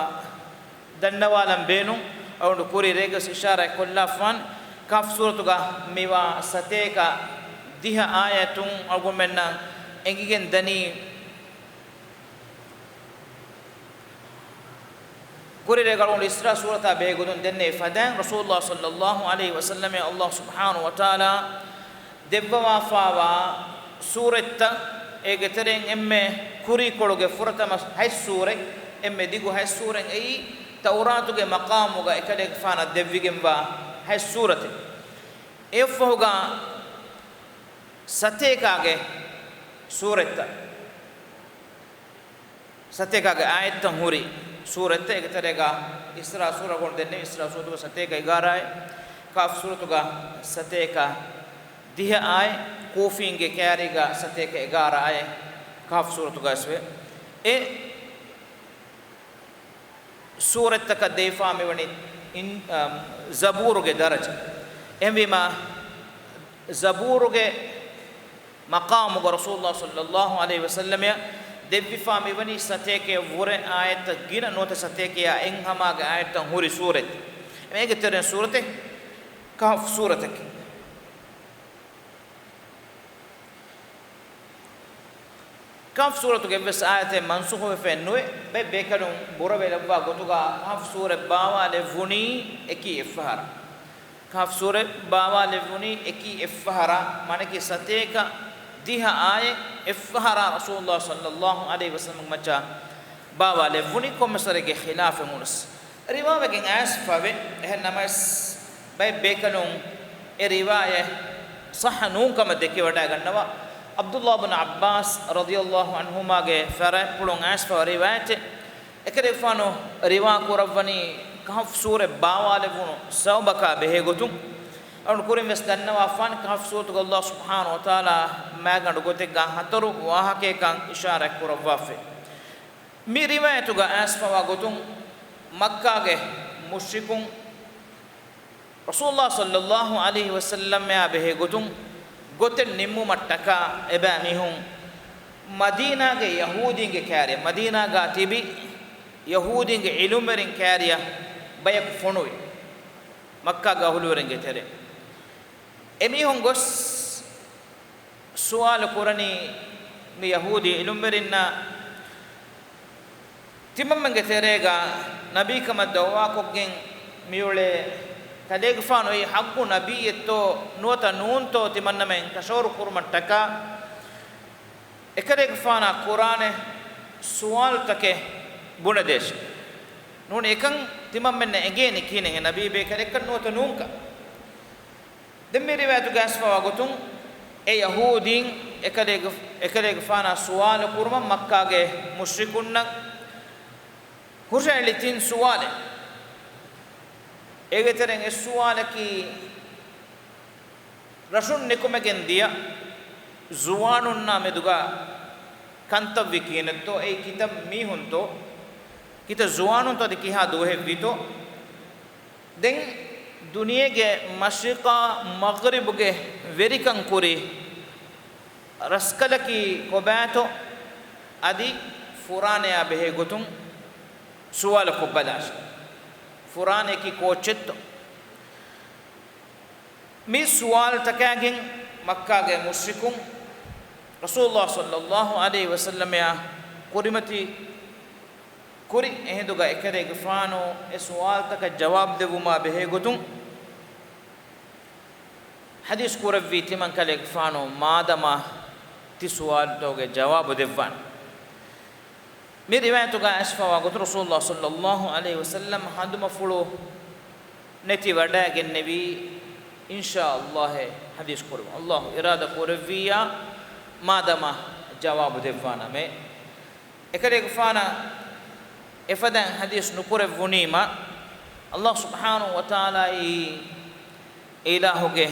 ދަންނަވާލަން ބޭނުން، އަޅުގަނޑު ކުރީ ރޭގަސް އިޝާރާތް ކޮށްލާފާން، ކަހްފް ސޫރަތުގަ މިވާ ސަތޭކަ ދިހަ އާޔަތުން އަޅުގަނޑުމެންނަށް އެނގިގެން ދަނީ، ކުރީ ރޭގަ އަޅުގަނޑު އިސްރާ ސޫރަތާ ބެހޭގޮތުން ދެންނެވި ފަދައިން، ރަސޫލުﷲ ޞައްލަﷲ ޢަލައިހި ވަސައްލަމަށް ﷲ ސުބްޙާނަހޫ ވަތަޢާލާ ދެއްވަވާފާވާ ސޫރަތްތައް، އޭގެ ތެރެއިން އެންމެ ކުރީކޮޅުގެ ފުރަތަމަ ހަތް ސޫރަތް، އެންމެ ދިގު ހަތް ސޫރަތް އެއީ، ތައުރާތުގެ މަޤާމުގަ އެކަލޭގެފާނަށް ދެއްވިގެންވާ ހަތް ސޫރަތެއް. އެއަށްފަހުގަ ސަތޭކައިގެ ސޫރަތްތައް، ސަތޭކައިގެ އާޔަތްތައް ހުރި ސޫރަތްތައް. އޭގެ ތެރޭގަ އިސްރާ ސޫރަ އަޅުގަނޑު ދެންނެވި، އިސްރާ ސޫރަތުގަ ސަތޭކަ އެގާރަ އާޔަތް، ކަހްފް ސޫރަތުގަ ސަތޭކަ ދިހަ އާޔަތް، ކޫފީންގެ ކައިރީގަ ސަތޭކަ އެގާރަ އާޔަތް ކަހްފް ސޫރަތުގަ އައިސްވޭ. އެ ސޫރަތްތަކަށް ދެވިފާ މިވަނީ އިން-، އަ، ޒަބޫރުގެ ދަރަޖަ. އެހެންވީމާ، ޒަބޫރުގެ މަޤާމުގަ ރަސޫލުﷲ ޞައްލަﷲ ޢަލައިހި ވަސައްލަމަށް ދެއްވިފާ މިވަނީ ސަތޭކައަށްވުރެ އާޔަތްތައް ގިނަ ނުވަތަ ސަތޭކައާ އެއްހަމައިގެ އާޔަތްތައް ހުރި ސޫރަތެއް. އޭގެ ތެރެއިން ސޫރަތެއް ކަހްފް ސޫރަތަކީ. ކަހްފް ސޫރަތުގެ އެއްވެސް އާޔަތެއް މަންސޫޚުވެފައެއް ނުވޭ. ބައެއް ބޭކަލުން ބުރަވެލައްވާ ގޮތުގަ ކަހްފް ސޫރަތް ބާވާލެއްވުނީ އެކީ އެއްފަހަރާ. ކަހްފް ސޫރަތް ބާވާލެއްވުނީ އެކީ އެއްފަހަރާ، މާނައަކީ ސަތޭކަ ދިހަ އާޔަތް އެއްފަހަރާ ރަސޫލުﷲ ޞައްލަﷲ ޢަލައިހި ވަސައްލަމަގެ މައްޗަށް ބާވާލެއްވުނީ. ކޮންމެސް ވަރެއްގެ ޚިލާފެއް ވުނަސް ރިވާވެގެން އައިސްފަވޭ. އެހެން ނަމަވެސް، ބައެއް ބޭކަލުން އެ ރިވާޔަތް ޞައްޙަ ނޫންކަމަށް ދެކިވަޑައިގަންނަވާ. ޢަބްދުﷲ ބިން ޢައްބާސް ރަޟިޔަﷲ ޢަންހުމާގެ ފަރާތްޕުޅުން އައިސްފަވާ ރިވާޔަތެއް. އެކަލޭގެފާނު ރިވާ ކުރައްވަނީ ކަހްފް ސޫރަތް ބާވާލެވުނު ސަބަބަކާ ބެހޭގޮތުން. އަޅުން ކުރިން ވެސް ދަންނަވާފާނެ، ކަހްފް ސޫރަތުގަ ﷲ ސުބްޙާނަހޫ ވަތަޢާލާ މާގަނޑު ގޮތެއްގަ ހަތަރު ވާހަކައެއްކަން އިޝާރާތް ކުރައްވާފައި. މި ރިވާޔަތުގަ އައިސްފަވާ ގޮތުން، މައްކާގެ މުޝްރިކުން ރަސޫލުﷲ ޞައްލަﷲ ޢަލައިހި ވަސައްލަމާ ބެހޭގޮތުން ގޮތެއް ނިންމުމަށްޓަކާ އެބައިމީހުން މަދީނާގެ ޔަހޫދީންގެ ކާރިޔަށް، މަދީނާގަ ތިބި ޔަހޫދީންގެ ޢިލްމުވެރިން ކާރިޔަށް ބަޔަކު ފޮނުވި، މައްކާގެ އަހުލުވެރިންގެ ތެރެއިން. އެމީހުން ގޮސް ސުވާލު ކުރަނީ މި ޔަހޫދީ ޢިލްމުވެރިންނަށް، ތިމަންމެންގެ ތެރޭގަ ނަބީކަމަށް ދަޢުވާކޮށްގެން މިއުޅޭ ކަލޭގެފާނު އެއީ ޙައްޤު ނަބިއްޔެއްތޯ ނުވަތަ ނޫންތޯ ތިމަންނަމެން ކަށަވަރު ކުރުމަށްޓަކާ، އެކަލޭގެފާނާ ކުރާނެ ސުވާލުތަކެއް ބުނެދޭށި. ނޫނީ އެކަން ތިމަންމެންނަށް އެނގޭނީ ކިހިނެއް، އެ ނަބީ ބޭކަލެއްކަން ނުވަތަ ނޫންކަން. ދެން މި ރިވާޔަތުގަ އައިސްފަވާ ގޮތުން، އެ ޔަހޫދީން އެކަލޭގެ، އެކަލޭގެފާނާ ސުވާލު ކުރުމަށް މައްކާގެ މުޝްރިކުންނަށް ހުށައެޅި ތިން ސުވާލެއް. އޭގެ ތެރެއިން އެއް ސުވާލަކީ، ރަށުން ނިކުމެގެން ދިޔަ ޒުވާނުންނާ މެދުގަ ކަންތައްވީ ކިހިނެއްތޯ؟ އެއީ ކިތައް މީހުންތޯ؟ ކިތައް ޒުވާނުންތޯ؟ އަދި ކިހާ ދުވަހެއްވީތޯ؟ ދެން ދުނިޔޭގެ މަޝްރިޤާ މަޣްރިބުގެ ވެރިކަން ކުރި ރަސްކަލަކީ ކޮބާތޯ؟ އަދި ފުރާނަޔާ ބެހޭ ގޮތުން ސުވާލު ކޮށްބަލާށި. ފުރާނަޔަކީ ކޯއްޗެއްތޯ؟ މި ސުވާލުތަކާގެން މައްކާގެ މުޝްރިކުން ރަސޫލުﷲ ޞައްލަﷲ ޢަލައިހި ވަސައްލަމައާ ކުރިމަތި ކުރި. އެހިނދުގަ އެކަލޭގެފާނު އެ ސުވާލުތަކަށް ޖަވާބު ދެއްވުމާ ބެހޭ ގޮތުން ޙަދީޘް ކުރެއްވީ ތިމަން ކަލޭގެފާނު މާދަމާ ތި ސުވާލުތަކުގެ ޖަވާބު ދެއްވާނެ. މި ރިވާޔަތުގަ އައިސްފަވާ ގޮތުން ރަސޫލުﷲ ޞައްލަﷲ ޢަލައިހި ވަސައްލަމަ ހަނދުމަފުޅު ނެތި ވަޑައިގެންނެވީ، އިންޝާﷲ ޙަދީޘް ކުރުމަށް ﷲ އިރާދަ ކުރެއްވިއްޔާ މާދަމާ ޖަވާބު ދެއްވާނަމޭ. އެކަލޭގެފާނަށް އެފަދައިން ޙަދީޘް ނުކުރެއްވުނީމަ، ﷲ ސުބްޙާނަހޫ ވަތަޢާލާއީ އެ އިލާހުގެ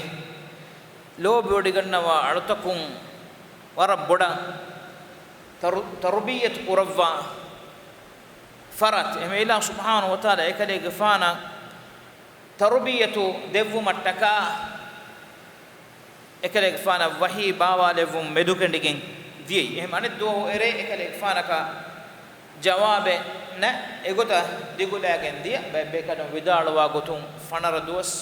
ލޯބިވޮޑިގަންނަވާ އަޅުތަކުން ވަރަށް ބޮޑަށް ތަރު-، ތަރުބިއްޔަތު ކުރައްވާ ފަރާތް. އެހެންވެ ﷲ ސުބްޙާނަހޫ ވަތަޢާލާ އެކަލޭގެފާނަށް ތަރުބިއްޔަތު ދެއްވުމަށްޓަކާ، އެކަލޭގެފާނަށް ވަޙީ ބާވާލެއްވުން މެދުކެނޑިގެން ދިޔައީ. އެހެން އަނެއް ދުވަހު އެރޭ އެކަލޭގެފާނަކަށް ޖަވާބެއް ނެތް. އެގޮތަށް ދިގުލާގެން ދިޔަ. ބައެއް ބޭކަލުން ވިދާޅުވާ ގޮތުން ފަނަރަ ދުވަސް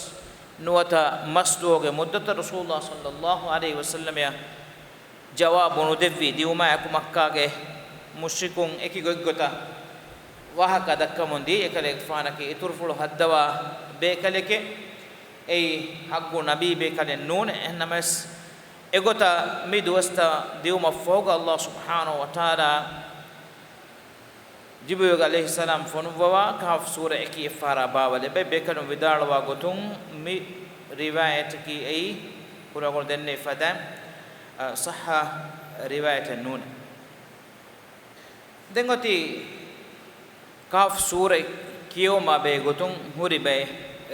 ނުވަތަ މަސް ދުވަހުގެ މުއްދަތަށް ރަސޫލުﷲ ޞައްލަﷲ ޢަލައިހި ވަސައްލަމައަށް ޖަވާބު ނުދެއްވި. ދިއުމާއެކު މައްކާގެ މުޝްރިކުން އެކި ގޮތްގޮތަށް ވާހަކަ ދައްކަމުން ދިޔައީ، އެކަލޭގެފާނަކީ އިތުރުފުޅު ހައްދަވާ ބޭކަލެކޭ. އެއީ ޙައްޤު ނަބީ ބޭކަލެއް ނޫނޭ. އެހެންނަމަވެސް، އެގޮތަށް މި ދުވަސްތައް ދިއުމަށްފަހުގަ ﷲ ސުބްޙާނަހޫ ވަތަޢާލާ ޖިބްރީލް ޢަލައިހިއްސަލާމް ފޮނުއްވަވާ ކަހްފް ސޫރަ އެކި އެއްފަހަރާ ބާވަލެއް. ބައެއް ބޭކަލުން ވިދާޅުވާ ގޮތުން މި ރިވާޔަތަކީ އެއީ ކުރިއަށް ދެންނެވި ފަދައިން، އަ، ޞައްޙަ ރިވާޔަތެއް ނޫނޭ. ދެން އޮތީ ކަހްފް ސޫރަ ކިޔެވުމާ ބެހޭ ގޮތުން ހުރި ބައެއް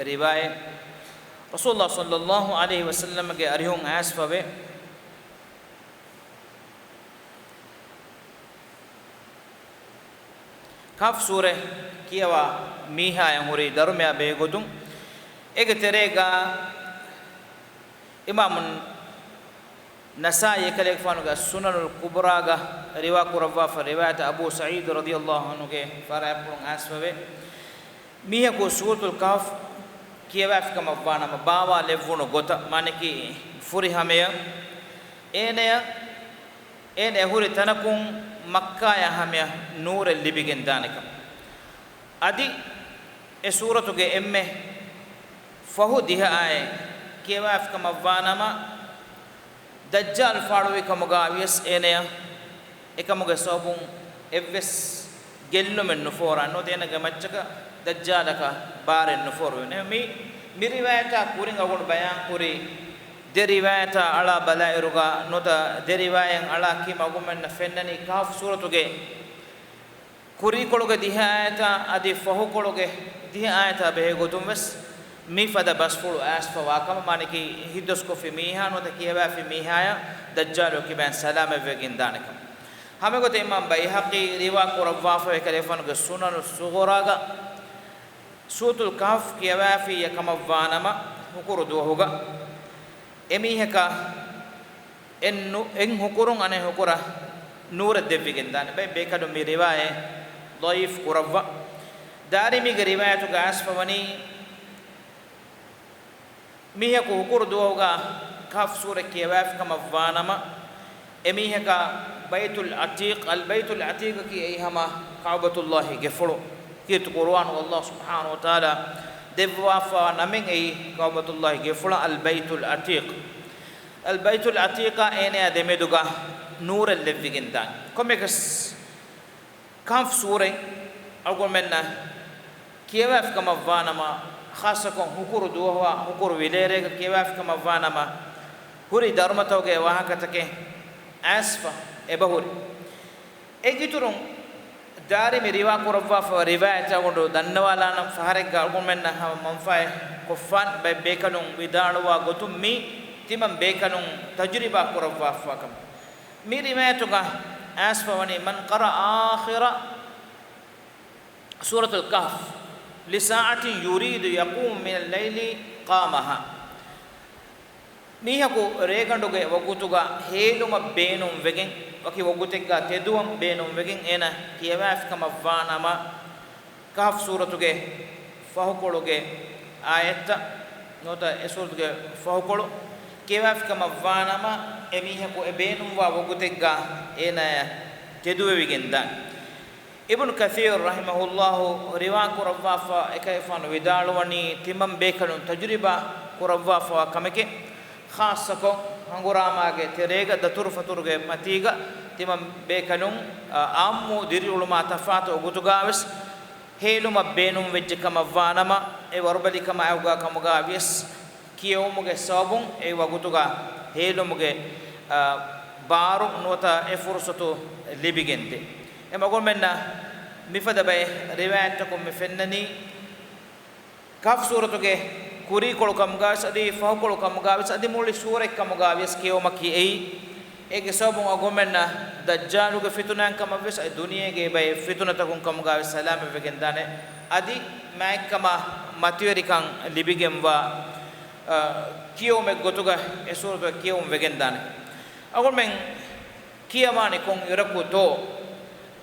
ރިވާޔަތް. ރަސޫލުﷲ ޞައްލަﷲ ޢަލައިހި ވަސައްލަމަގެ އަރިހުން އައިސްފަވޭ. ކަހްފް ސޫރަ ކިޔަވާ މީހާޔަށް ހުރި ދަރުމަޔާ ބެހޭ ގޮތުން، އޭގެ ތެރޭގަ އިމާމު ނަސާއީ އެކަލޭގެފާނުގެ އައްސުނަނުލް ކުބުރާގަ ރިވާ ކުރައްވާފަ ރިވާޔަތަށް އަބޫ ސަޢީދު ރަޟިޔަﷲ ޢަންހުގެ ފަރާތްޕުޅުން އައިސްފަވޭ. މީހަކު ސޫރަތުލް ކަހްފް ކިޔަވާފިކަމަށްވާނަމަ ބާވާލެއްވުނު ގޮތަށް، މާނައަކީ ފުރިހަމަޔަށް، އޭނަޔަށް، އޭނަ އެ ހުރި ތަނަކުން މައްކާޔާ ހަމަޔަށް ނޫރެއް ލިބިގެން ދާނެކަން. އަދި އެ ސޫރަތުގެ އެންމެ ފަހު ދިހައާއެއް ކިޔަވާފިކަމަށްވާނަމަ، ދައްޖާލު ފާޅުވި ކަމުގައިވިޔަސް އޭނަޔަށް އެކަމުގެ ސަބަބުން އެއްވެސް ގެއްލުމެއް ނުފޯރާ، ނުވަތަ އޭނަގެ މައްޗަކަށް ދައްޖާލަކަށް ބާރެއް ނުފޯރުވި. މި، މި ރިވާޔަތާ ކުރިން އަޅުގަނޑު ބަޔާންކުރި ދެ ރިވާޔަތާ އަޅާ ބަލާއިރުގަ، ނުވަތަ ދެ ރިވާޔަތް އަޅާ ކީމަ އަޅުގަނޑުމެންނަށް ފެންނަނީ ކަހްފް ސޫރަތުގެ ކުރީކޮޅުގެ ދިހަ އާޔަތާ އަދި ފަހުކޮޅުގެ ދިހަ އާޔަތާ ބެހޭ ގޮތުން ވެސް މިފަދަ ބަސްފުޅު އައިސްފަވާ ކަމަށް، މާނައަކީ ހިތްދަސްކޮށްފި މީހާ ނުވަތަ ކިޔަވާފި މީހާޔަށް ދައްޖާލު ކިބައިން ސަލާމަތްވެގެން ދާނެކަން. ހަމައެގޮތަށް އިމާމް ބައިހަޤީ ރިވާ ކުރައްވާފަ އެކަލޭގެފާނުގެ ސުނަނު ޞުޣުރާގަ ސޫރަތުލް ކަހްފް ކިޔަވާފިއްޔާ ކަމަށްވާނަމަ، ހުކުރު ދުވަހުގަ އެމީހަކަށް އެއް ނު-، އެއް ހުކުރުން އަނެއް ހުކުރަށް ނޫރެއް ދެއްވިގެން ދާނެ. ބައެއް ބޭކަލުން މި ރިވާޔަތް ޟަޢީފް ކުރައްވާ. ދާރިމީގެ ރިވާޔަތުގަ އައިސްފަވަނީ، މީހަކު ހުކުރު ދުވަހުގަ ކަހްފް ސޫރަ ކިޔަވާފި ކަމަށްވާނަމަ، އެމީހަކަށް ބައިތުލް ޢަތީޤް، އަލް ބައިތުލް ޢަތީޤަކީ އެއީ ހަމަ ކަޢުބަތުﷲގެ ގެފުޅު. ކީރިތި ޤުރުއާނު ﷲ ސުބްޙާނަހޫ ވަތަޢާލާ ދެއްވާފަވާ ނަމެއް އެއީ ކަޢުބަތުﷲގެ ގެފުޅަށް އަލް ބައިތުލް ޢަތީޤް. އަލް ބައިތުލް ޢަތީޤާ އޭނަޔާ ދެމެދުގަ ނޫރެއް ލެއްވިގެން ދާން. ކޮންމެއަކަސް ކަހްފް ސޫރަތް އަޅުގަނޑުމެންނަށް ކިޔަވާފިކަމަށްވާނަމަ، ޚާއްޞަކޮށް ހުކުރު ދުވަހު ހުކުރު ވިލޭރޭގަ ކިޔަވާފިކަމަށްވާނަމަ، ހުރި ދަރުމަތަކުގެ ވާހަކަތަކެއް އައިސްފަ އެބަހުރި. އޭގެ އިތުރުން ދާރިމި ރިވާ ކުރައްވާފަ ރިވާޔަތް އަޅުގަނޑު ދަންނަވާލާނަން. ފަހަރެއްގަ އަޅުގަނޑުމެންނަށް ހަމަ މަންފާއެއް ކޮށްފާން. ބައެއް ބޭކަލުން ވިދާޅުވާ ގޮތުން މީ ތިމަން ބޭކަލުން ތަޖުރިބާ ކުރައްވާފަ ކަމަށް. މި ރިވާޔަތުގަ އައިސްފަވަނީ، من قرأ آخر سورة الكهف لساعة يريد يقوم من الليل قامها. މީހަކު ރޭގަނޑުގެ ވަގުތުގަ ހޭލުމަށް ބޭނުންވެގެން، ވަކި ވަގުތެއްގަ ތެދުވަން ބޭނުންވެގެން އޭނަ ކިޔަވާފިކަމަށްވާނަމަ، ކަހްފް ސޫރަތުގެ ފަހުކޮޅުގެ އާޔަތްތައް ނުވަތަ އެ ސޫރަތުގެ ފަހުކޮޅު ކިޔަވާފިކަމަށްވާނަމަ، އެމީހަކު އެ ބޭނުންވާ ވަގުތެއްގަ އޭނާޔަށް ތެދުވެވިގެން ދާން. އިބްނު ކަޘީރު ރަޙިމަހުﷲ ރިވާ ކުރައްވާފަ އެކަލޭގެފާނު ވިދާޅުވަނީ، ތިމަން ބޭކަލުން ތަޖުރިބާ ކުރައްވާފަވާ ކަމެކޭ. ޚާއްޞަކޮށް ހަނގުރާމާގެ ތެރޭގަ ދަތުރުފަތުރުގެ މަތީގަ ތިމަން ބޭކަލުން، އާ، އާއްމު ދިރިއުޅުމާ ތަފާތު ވަގުތުގަ ވެސް ހޭލުމަށް ބޭނުންވެއްޖެ ކަމަށްވާނަމަ، އެ ވަރުބަލިކަމާއެކުގަ ކަމުގަ ވިޔަސް ކިޔެވުމުގެ ސަބަބުން އެ ވަގުތުގަ ހޭލުމުގެ، އާ، ބާރު ނުވަތަ އެ ފުރުޞަތު ލިބިގެންދޭ. އެ މަގުމެންނަށް މިފަދަ ބައެއް ރިވާޔަތްތަކުން މި ފެންނަނީ، ކަހްފް ސޫރަތުގެ ކުރީކޮޅު ކަމުގަވެސް އަދި ފަހުކޮޅު ކަމުގަވެސް އަދި މުޅި ސޫރަތް ކަމުގަވިޔަސް ކިޔެވުމަކީ އެއީ. އޭގެ ސަބަބުން އަގުމެންނަށް ދައްޖާލުގެ ފިތުނައިން ކަމަށްވެސް އަދި ދުނިޔޭގެ ބައެއް ފިތުނަތަކުން ކަމުގަވެސް ސަލާމަތްވެގެންދާނެ. އަދި މާތްކަމާ މަތިވެރިކަން ލިބިގެންވާ، އަ، ކިޔެވުމެއް ގޮތުގަ އެ ސޫރަތުގެ ކިޔެވުން ވެގެންދާނެ. އަގުމެން ކިޔަވާނީ ކޮން އިރަކުތޯ؟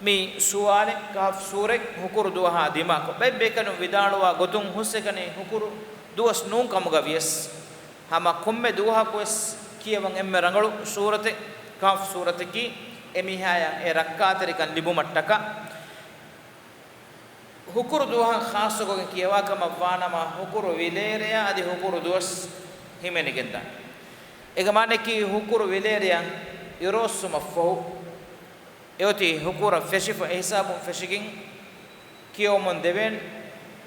މި ސުވާލެއް ކަހްފް ސޫރަތް ހުކުރު ދުވަހާ ދިމާކޮށް، ބައެއް ބޭކަލުން ވިދާޅުވާ ގޮތުން ހުސްއެކަނި ހުކުރު ދުވަސް ނޫން ކަމުގަ ވިޔަސް، ހަމަ ކޮންމެ ދުވަހަކުވެސް ކިޔަވަން އެންމެ ރަނގަޅު ސޫރަތެއް ކަހްފް ސޫރަތަކީ، އެމީހާޔަށް އެ ރައްކާތެރިކަން ލިބުމަށްޓަކާ. ހުކުރު ދުވަހަށް ޚާއްޞަކޮށް ކިޔަވާ ކަމަށް ވާނަމަ، ހުކުރު ވިލޭރެޔަށް އަދި ހުކުރު ދުވަސް ހިމެނިގެންދާނެ. އޭގެ މާނައަކީ، ހުކުރު ވިލޭރެޔަށް އިރުއޮއްސުމަށްފަހު، އެއޮތީ ހުކުރަށް ފެށިފަ އެހިސާބުން ފެށިގެން ކިޔަވަމުން ދެވޭނެ.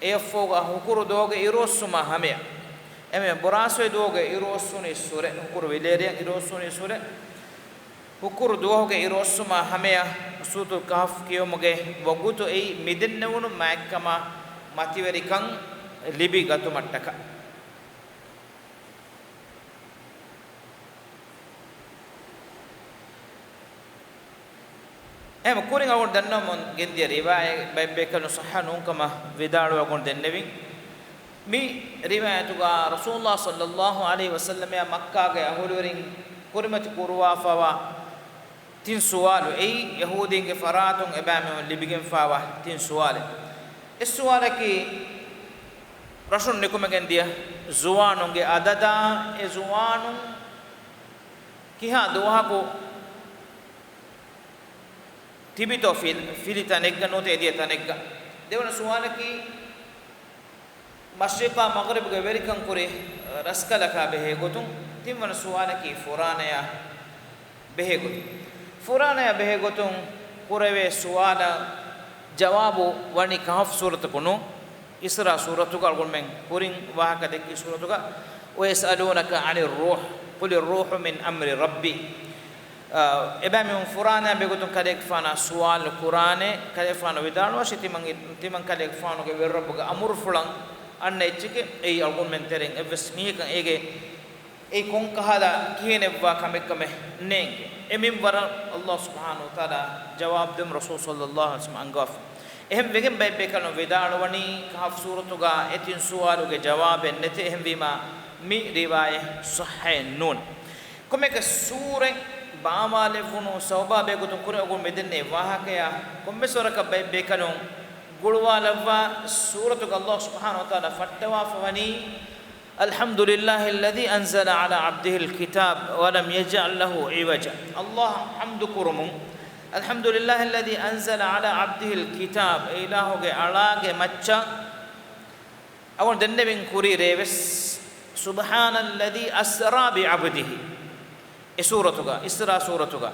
އެއަށްފަހުގަ ހުކުރު ދުވަހުގެ އިރުއޮއްސުމާ ހަމަޔަށް، އެމެ ބުރާސްވައި ދުވަހުގެ އިރުއޮއްސުނީ ސުރެ، ހުކުރު ވިލޭރެޔަށް އިރުއޮއްސުނީ ސުރެ. ހުކުރު ދުވަހުގެ އިރުއޮއްސުމާ ހަމަޔަށް ސޫރަތުލް ކަހްފް ކިޔުމުގެ ވަގުތު އެއީ މިދެންނެވުނު މާތްކަމާ މަތިވެރިކަން ލިބި ގަތުމަށްޓަކާ. އެހެން ކުރިން އަޅުގަނޑު ދަންނަވަމުން ގެންދިޔަ ރިވާޔަތް ބައެއް ބޭކަލުން ޞައްޙަ ނޫންކަމަށް ވިދާޅުވެ އަޅުގަނޑު ދެންނެވިން. މި ރިވާޔަތުގަ ރަސޫލުﷲ ޞައްލަﷲ ޢަލައިހި ވަސައްލަމައާ މައްކާގެ އަހުލުވެރިން ކުރިމަތި ކުރުވާފަވާ ތިން ސުވާލު. އެއީ، ޔަހޫދީންގެ ފަރާތުން އެބައިމީހުން ލިބިގެންފާވާ ތިން ސުވާލެއް. އެއް ސުވާލަކީ، ރަށުން ނިކުމެގެން ދިޔަ ޒުވާނުންގެ އަދަދާ، އެ ޒުވާނުން ކިހާ ދުވަހަކު ތިބިތޯ ފި-، ފިލި ތަނެއްގަ ނުވަތަ އެދިޔަ ތަނެއްގަ؟ ދެވަނަ ސުވާލަކީ، މަޝްރިޤާ މަޣްރިބުގެ ވެރިކަން ކުރި ރަސްކަލަކާ ބެހޭ ގޮތުން. ތިންވަނަ ސުވާލަކީ، ފުރާނަޔާ ބެހޭ ގޮތުން. ފުރާނަޔާ ބެހޭ ގޮތުން ކުރެވޭ ސުވާލަށް ޖަވާބު ވަނީ ކަހަފް ސޫރަތަކު ނޫން، އިސްރާ ސޫރަތުގަ. އަޅުގަނޑުމެން ކުރިން ވާހަކަ ދެއްކި ސޫރަތުގަ، وَيَسْأَلُونَكَ عَنِ الرُّوحِ قُلِ الرُّوحُ مِنْ أَمْرِ رَبِّي. އާ، އެބައިމީހުން ފުރާނަޔާ ބެހޭ ގޮތުން ކަލޭގެފާނާ ސުވާލު ކުރާނެ، ކަލޭގެފާނު ވިދާޅުވާށި، ތިމަން، ތިމަން ކަލޭގެފާނުގެ ވެރިރައްބުގެ އަމުރުފުޅަށް އަންނަ އެއްޗެކޭ. އެއީ އަޅުގަނޑުމެން ތެރެއިން އެއްވެސް މީހަކަށް އޭގެ އެއީ ކޮންކަހަލަ ކިހިނެއްވާ ކަމެއްކަމެއް ނޭނގެ. އެ މިންވަރަށް ﷲ ސުބްޙާނަހޫ ވަތަޢާލާ ޖަވާބު ދެމުން ރަސޫލު ޞައްލައްލާހު ޢަލައިހި ވަސައްލަމަ އަންގަވާފަ. އެހެން ވެގެން ބައެއް ބޭކަލުން ވިދާޅުވަނީ، ކަހަފް ސޫރަތުގަ އެ ތިން ސުވާލުގެ ޖަވާބެއް ނެތޭ. އެހެންވީމާ، މި ރިވާޔަތް ޞައްޙައެއް ނޫން. ކޮންމެއަކަސް ސޫރަތް ބާވާލެއްވުނު ސަބަބާ ބެހޭގޮތުން ކުރިން އަޅުގަނޑު މިދެންނެވި ވާހަކަޔާ ކޮންމެސް ވަރަކަށް ބައެއް ބޭކަލުން ގުޅުވާލައްވާ ސޫރަތުގަ ﷲ ސުބްޙާނަހޫ ވަތަޢާލާ ފައްޓަވާފަ ވަނީ، الحمد لله الذي أنزل على عبده الكتاب ولم يجعل له عوجا. ﷲ އަށް ޙަމްދު ކުރުމުން، الحمد لله الذي أنزل على عبده الكتاب، އެ އިލާހުގެ އަޅާގެ މައްޗަށް އަޅުގަނޑު ދެންނެވިން ކުރި ރޭވެސް، سبحان الذي أسرى بعبده، އެ ސޫރަތުގަ، އިސްރާ ސޫރަތުގަ.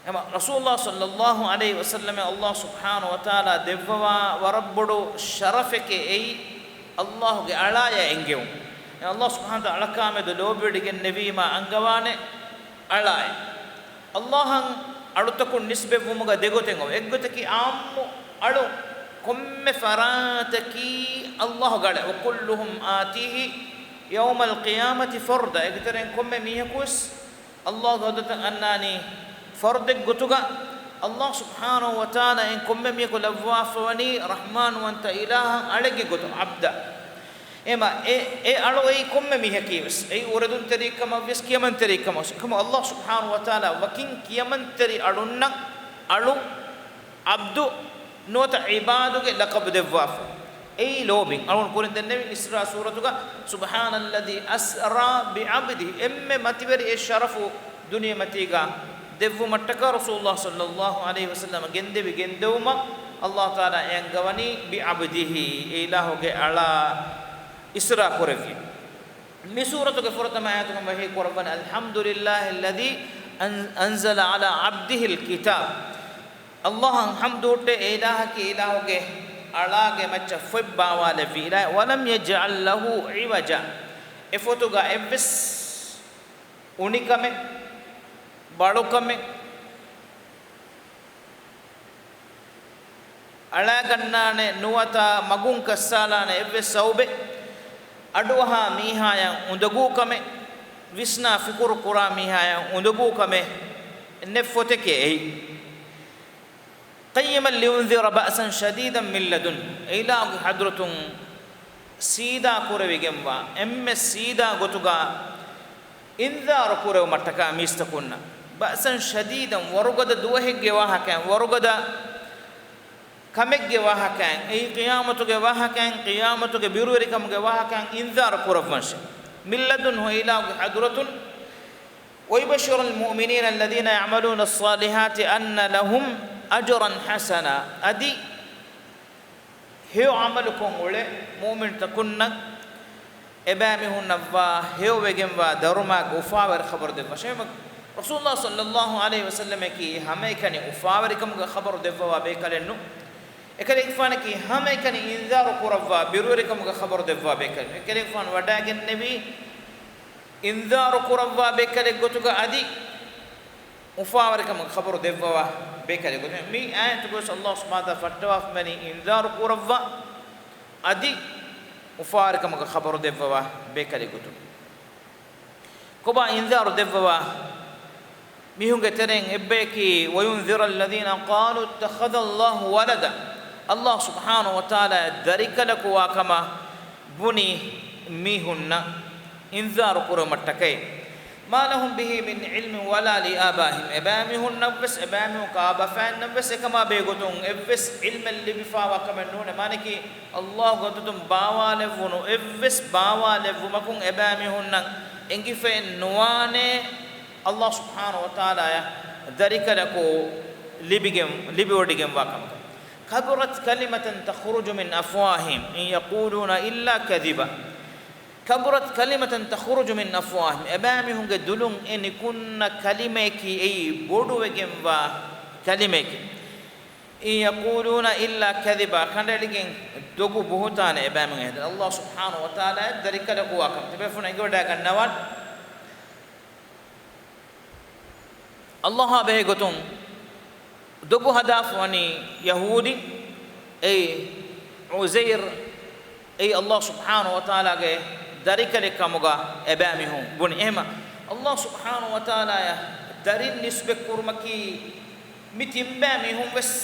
އެމަ ރަސޫލުﷲ ޞައްލައްލާހު ޢަލައިހި ވަސައްލަމަށް ﷲ ސުބްޙާނަހޫ ވަތަޢާލާ ދެއްވަވާ ވަރަށް ބޮޑު ޝަރަފެކޭ އެއީ، ﷲ ގެ އަޅާޔާ އެންގެވުން. ﷲ ސުބްޙާނަހޫ ވަތަޢާލާ އަޅަކާމެދު ލޯބިވެޑިގެންނެވީމާ އަންގަވާނެ އަޅާއެއް. ﷲ އަށް އަޅުތަކުން ނިސްބަތްވުމުގަ ދެގޮތެއް އޮވޭ. އެއްގޮތަކީ ޢާއްމު އަޅު ކޮންމެ ފަރާތަކީ ﷲ ގެ އަޅާ، وكلهم آتيه يوم القيامة فردا. އޭގެ ތެރެއިން ކޮންމެ މީހަކުވެސް ﷲ ގެ ހަޟްރަތަށް އަންނާނީ ފަރުދެއް ގޮތުގަ. ﷲ ސުބްޙާނަހޫ ވަތަޢާލާ އެ ކޮންމެ މީހަކު ލައްވާފަ ވަނީ ރަޙްމާންވަންތަ އިލާހަށް އަޅެއްގެ ގޮތުން، ޢަބްދާ. އެމަ އެ، އެ އަޅު އެއީ ކޮންމެ މީހަކީވެސް، އެއީ އުރެދުންތެރިކަމަށްވެސް ކިޔަމަންތެރިކަމަށް. އެކަމަ ﷲ ސުބްޙާނަހޫ ވަތަޢާލާ ވަކިން ކިޔަމަންތެރި އަޅުންނަށް އަޅު، ޢަބްދު ނުވަތަ ޢިބާދުގެ ލަޤަބު ދެއްވާފަ. އެއީ ލޯބިން. އަޅުން ކުރިން ދެންނެވި އިސްރާ ސޫރަތުގަ، سبحان الذي أسرى بعبده، އެންމެ މަތިވެރި އެއް ޝަރަފު ދުނިޔެމަތީގަ ދެއްވުމަށްޓަކާ ރަސޫލުﷲ ޞައްލައްލާހު ޢަލައިހި ވަސައްލަމަ ގެންދެވި ގެންދެވުމަށް ﷲ ތަޢާލާ އެ އަންގަވަނީ، بعبده، އެ އިލާހުގެ އަޅާ އިސްރާ ކުރެއްވި. މި ސޫރަތުގެ ފުރަތަމަ އާޔަތުގަ ވަޙީ ކުރައްވަނީ، الحمد لله الذي أن-، أنزل على عبده الكتاب. ﷲ އަށް ޙަމްދު ހުއްޓޭ، އެ އިލާހަކީ އިލާހުގެ އަޅާގެ މައްޗަށް ފޮތް ބާވާލެއްވި އިލާހެއް. ولم يجعل له عوجا. އެ ފޮތުގަ އެއްވެސް އުނިކަމެއް، ބަޅުކަމެއް، އަޅާގަންނާނެ ނުވަތަ މަގުން ކައްސާލާނެ އެއްވެސް ސަބަބެއް، އަޑުއަހާ މީހާޔަށް އުނދަގޫކަމެއް، ވިސްނާ ފިކުރު ކުރާ މީހާޔަށް އުނދަގޫކަމެއް ނެތް ފޮތެކޭ އެއީ. قيما لينذر بأسا شديدا من لدنه. އެ އިލާހުގެ ޙަޟްރަތުން ސީދާ ކުރެވިގެންވާ، އެންމެ ސީދާ ގޮތުގަ އިންޒާރު ކުރެވުމަށްޓަކާ މީސްތަކުންނަށް، بأسا شديدا، ވަރުގަދަ ދުވަހެއްގެ ވާހަކައިން، ވަރުގަދަ ކަމެއްގެ ވާހަކައިން، އެއީ ޤިޔާމަތުގެ ވާހަކައިން، ޤިޔާމަތުގެ ބިރުވެރިކަމުގެ ވާހަކައިން އިންޒާރު ކުރައްވަންށޭ. من لدنه، އިލާހުގެ ޙަޟްރަތުން. ويبشر المؤمنين الذين يعملون الصالحات أن لهم أجرا حسنا. އަދި ހެޔޮ ޢަމަލުކޮށް އުޅޭ މުއުމިންތަކުންނަށް އެބައިމީހުންނަށްވާ ހެޔޮވެގެންވާ ދަރުމާގެ އުފާވެރި ޚަބަރު ދެއްވަންށޭ. ރަސޫލުﷲ ޞައްލައްލާހު ޢަލައިހި ވަސައްލަމަކީ ހަމައެކަނި އުފާވެރިކަމުގެ ޚަބަރު ދެއްވަވާ ބޭކަލެއް ނޫން. އެކަލޭގެފާނަކީ ހަމައެކަނި އިންޒާރު ކުރައްވާ ބިރުވެރިކަމުގެ ޚަބަރު ދެއްވާ ބޭކަލެއް ނޫން. އެކަލޭގެފާނު ވަޑައިގެންނެވީ އިންޒާރު ކުރައްވާ ބޭކަލެއް ގޮތުގަ އަދި އުފާވެރިކަމުގެ ޚަބަރު ދެއްވަވާ ބޭކަލެއް ގޮތުން. މި އާޔަތުގަވެސް ﷲ ސުބްޙާނަހޫ ވަތަޢާލާ ފައްޓަވާފަވަނީ އިންޒާރު ކުރައްވާ އަދި އުފާވެރިކަމުގެ ޚަބަރު ދެއްވަވާ ބޭކަލެއް ގޮތުން. ކޮބާ އިންޒާރު ދެއްވަވާ މީހުންގެ ތެރެއިން އެއްބަޔަކީ، وينذر الذين قالوا اتخذ الله ولدا. ﷲ ސުބްޙާނަހޫ ވަތަޢާލާ ދަރިކަލަކު ވާކަމަށް ބުނި މީހުންނަށް އިންޒާރު ކުރުމަށްޓަކައި. ما لهم به من علم ولا لآبائهم، އެބައިމީހުންނަށްވެސް، އެބައިމީހުން ކާބަފައިންނަށްވެސް އެކަމާ ބެހޭގޮތުން އެއްވެސް ޢިލްމެއް ލިބިފާވާ ކަމެއް ނޫނޭ. މާނައަކީ، ﷲގެ އޮތުތުން ބާވާލެއްވުނު އެއްވެސް ބާވާލެއްވުމަކުން އެބައިމީހުންނަށް އެނގިފައެއް ނުވާނޭ، ﷲ ސުބްޙާނަހޫ ވަތަޢާލާއަށް ދަރިކަލަކު ލިބިގެން، ލިބިވޮޑިގެންވާ ކަމަކަށް. كبرت كلمة تخرج من أفواههم إن يقولون إلا كذبا. كبرت كلمة تخرج من أفواههم. އެބައިމީހުންގެ ދުލުން އެ ނިކުންނަ ކަލިމަޔަކީ އެއީ ބޮޑުވެގެންވާ ކަލިމަޔަކީ. إن يقولون إلا كذبا. ކަނޑައެޅިގެން ދޮގު ބުހުތާނެއް އެބައިމީހުން ހެދޭ. ﷲ ސުބްޙާނަހޫ ވަތަޢާލާއަށް ދަރިކަލަކު ވާކަން ތިބޭފުޅުން އެނގިވަޑައިގަންނަވާނެ. ﷲއާ ބެހޭގޮތުން ދޮގު ހަދާފަ ވަނީ ޔަހޫދީން، އެއީ ޢުޒައިރު، އެއީ ﷲ ސުބްޙާނަހޫ ވަތަޢާލާގެ ދަރިކަލެއް ކަމުގަ އެބައިމީހުން ބުނި. އެހެމަ ﷲ ސުބްޙާނަހޫ ވަތަޢާލާއަށް ދަރިން ނިސްބަތް ކުރުމަކީ މި ތިންބައިމީހުން ވެސް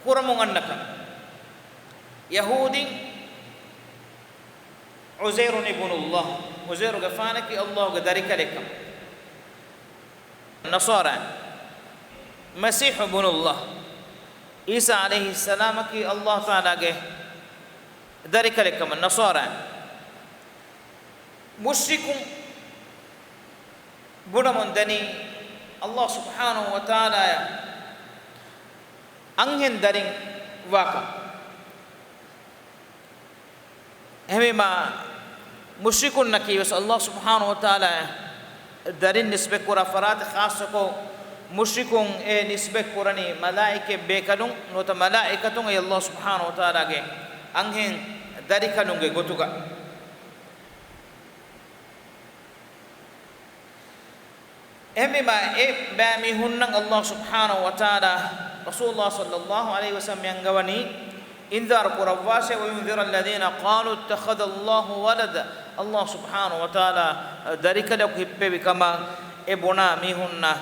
ކުރަމުން އަންނަ ކަމެއް. ޔަހޫދީން ޢުޒައިރު އިބްނުﷲ، ޢުޒައިރުގެފާނަކީ ﷲގެ ދަރިކަލެއްކަން. ނަޞާރާ، މަސީޙު އިބްނުﷲ، ޢީސާ ޢަލައިހިއްސަލާމަކީ ﷲ ތަޢާލާގެ ދަރިކަލެއްކަމަށް ނަޞާރާ. މުޝްރިކުން ބުނަމުން ދަނީ ﷲ ސުބްޙާނަހޫ ވަތަޢާލާއަށް އަންހެން ދަރިން ވާކަން. އެހެންވީމާ، މުޝްރިކުންނަކީ ވެސް ﷲ ސުބްޙާނަހޫ ވަތަޢާލާއަށް ދަރިން ނިސްބަތްކުރާ ފަރާތެއް، ޚާއްޞަކޮށް މުޝްރިކުން އެ ނިސްބަތްކުރަނީ މަލާއިކަ ބޭކަލުން ނުވަތަ މަލާއިކަތުން، އެއީ ﷲ ސުބްޙާނަހޫ ވަތަޢާލާގެ އަންހެން ދަރިކަލުންގެ ގޮތުގަ. އެހެންވީމާ، އެ ބައިމީހުންނަށް ﷲ ސުބްޙާނަހޫ ވަތަޢާލާ ރަސޫލުﷲ ޞައްލަﷲ ޢަލައިހި ވަސައްލަމަ އަންގަވަނީ އިންޒާރު ކުރައްވާށޭ، وينذر الذين قالوا اتخذ الله ولدا. ﷲ ސުބްޙާނަހޫ ވަތަޢާލާ ދަރިކަލަކު ހިއްޕެވި ކަމަށް އެ ބުނާ މީހުންނަށް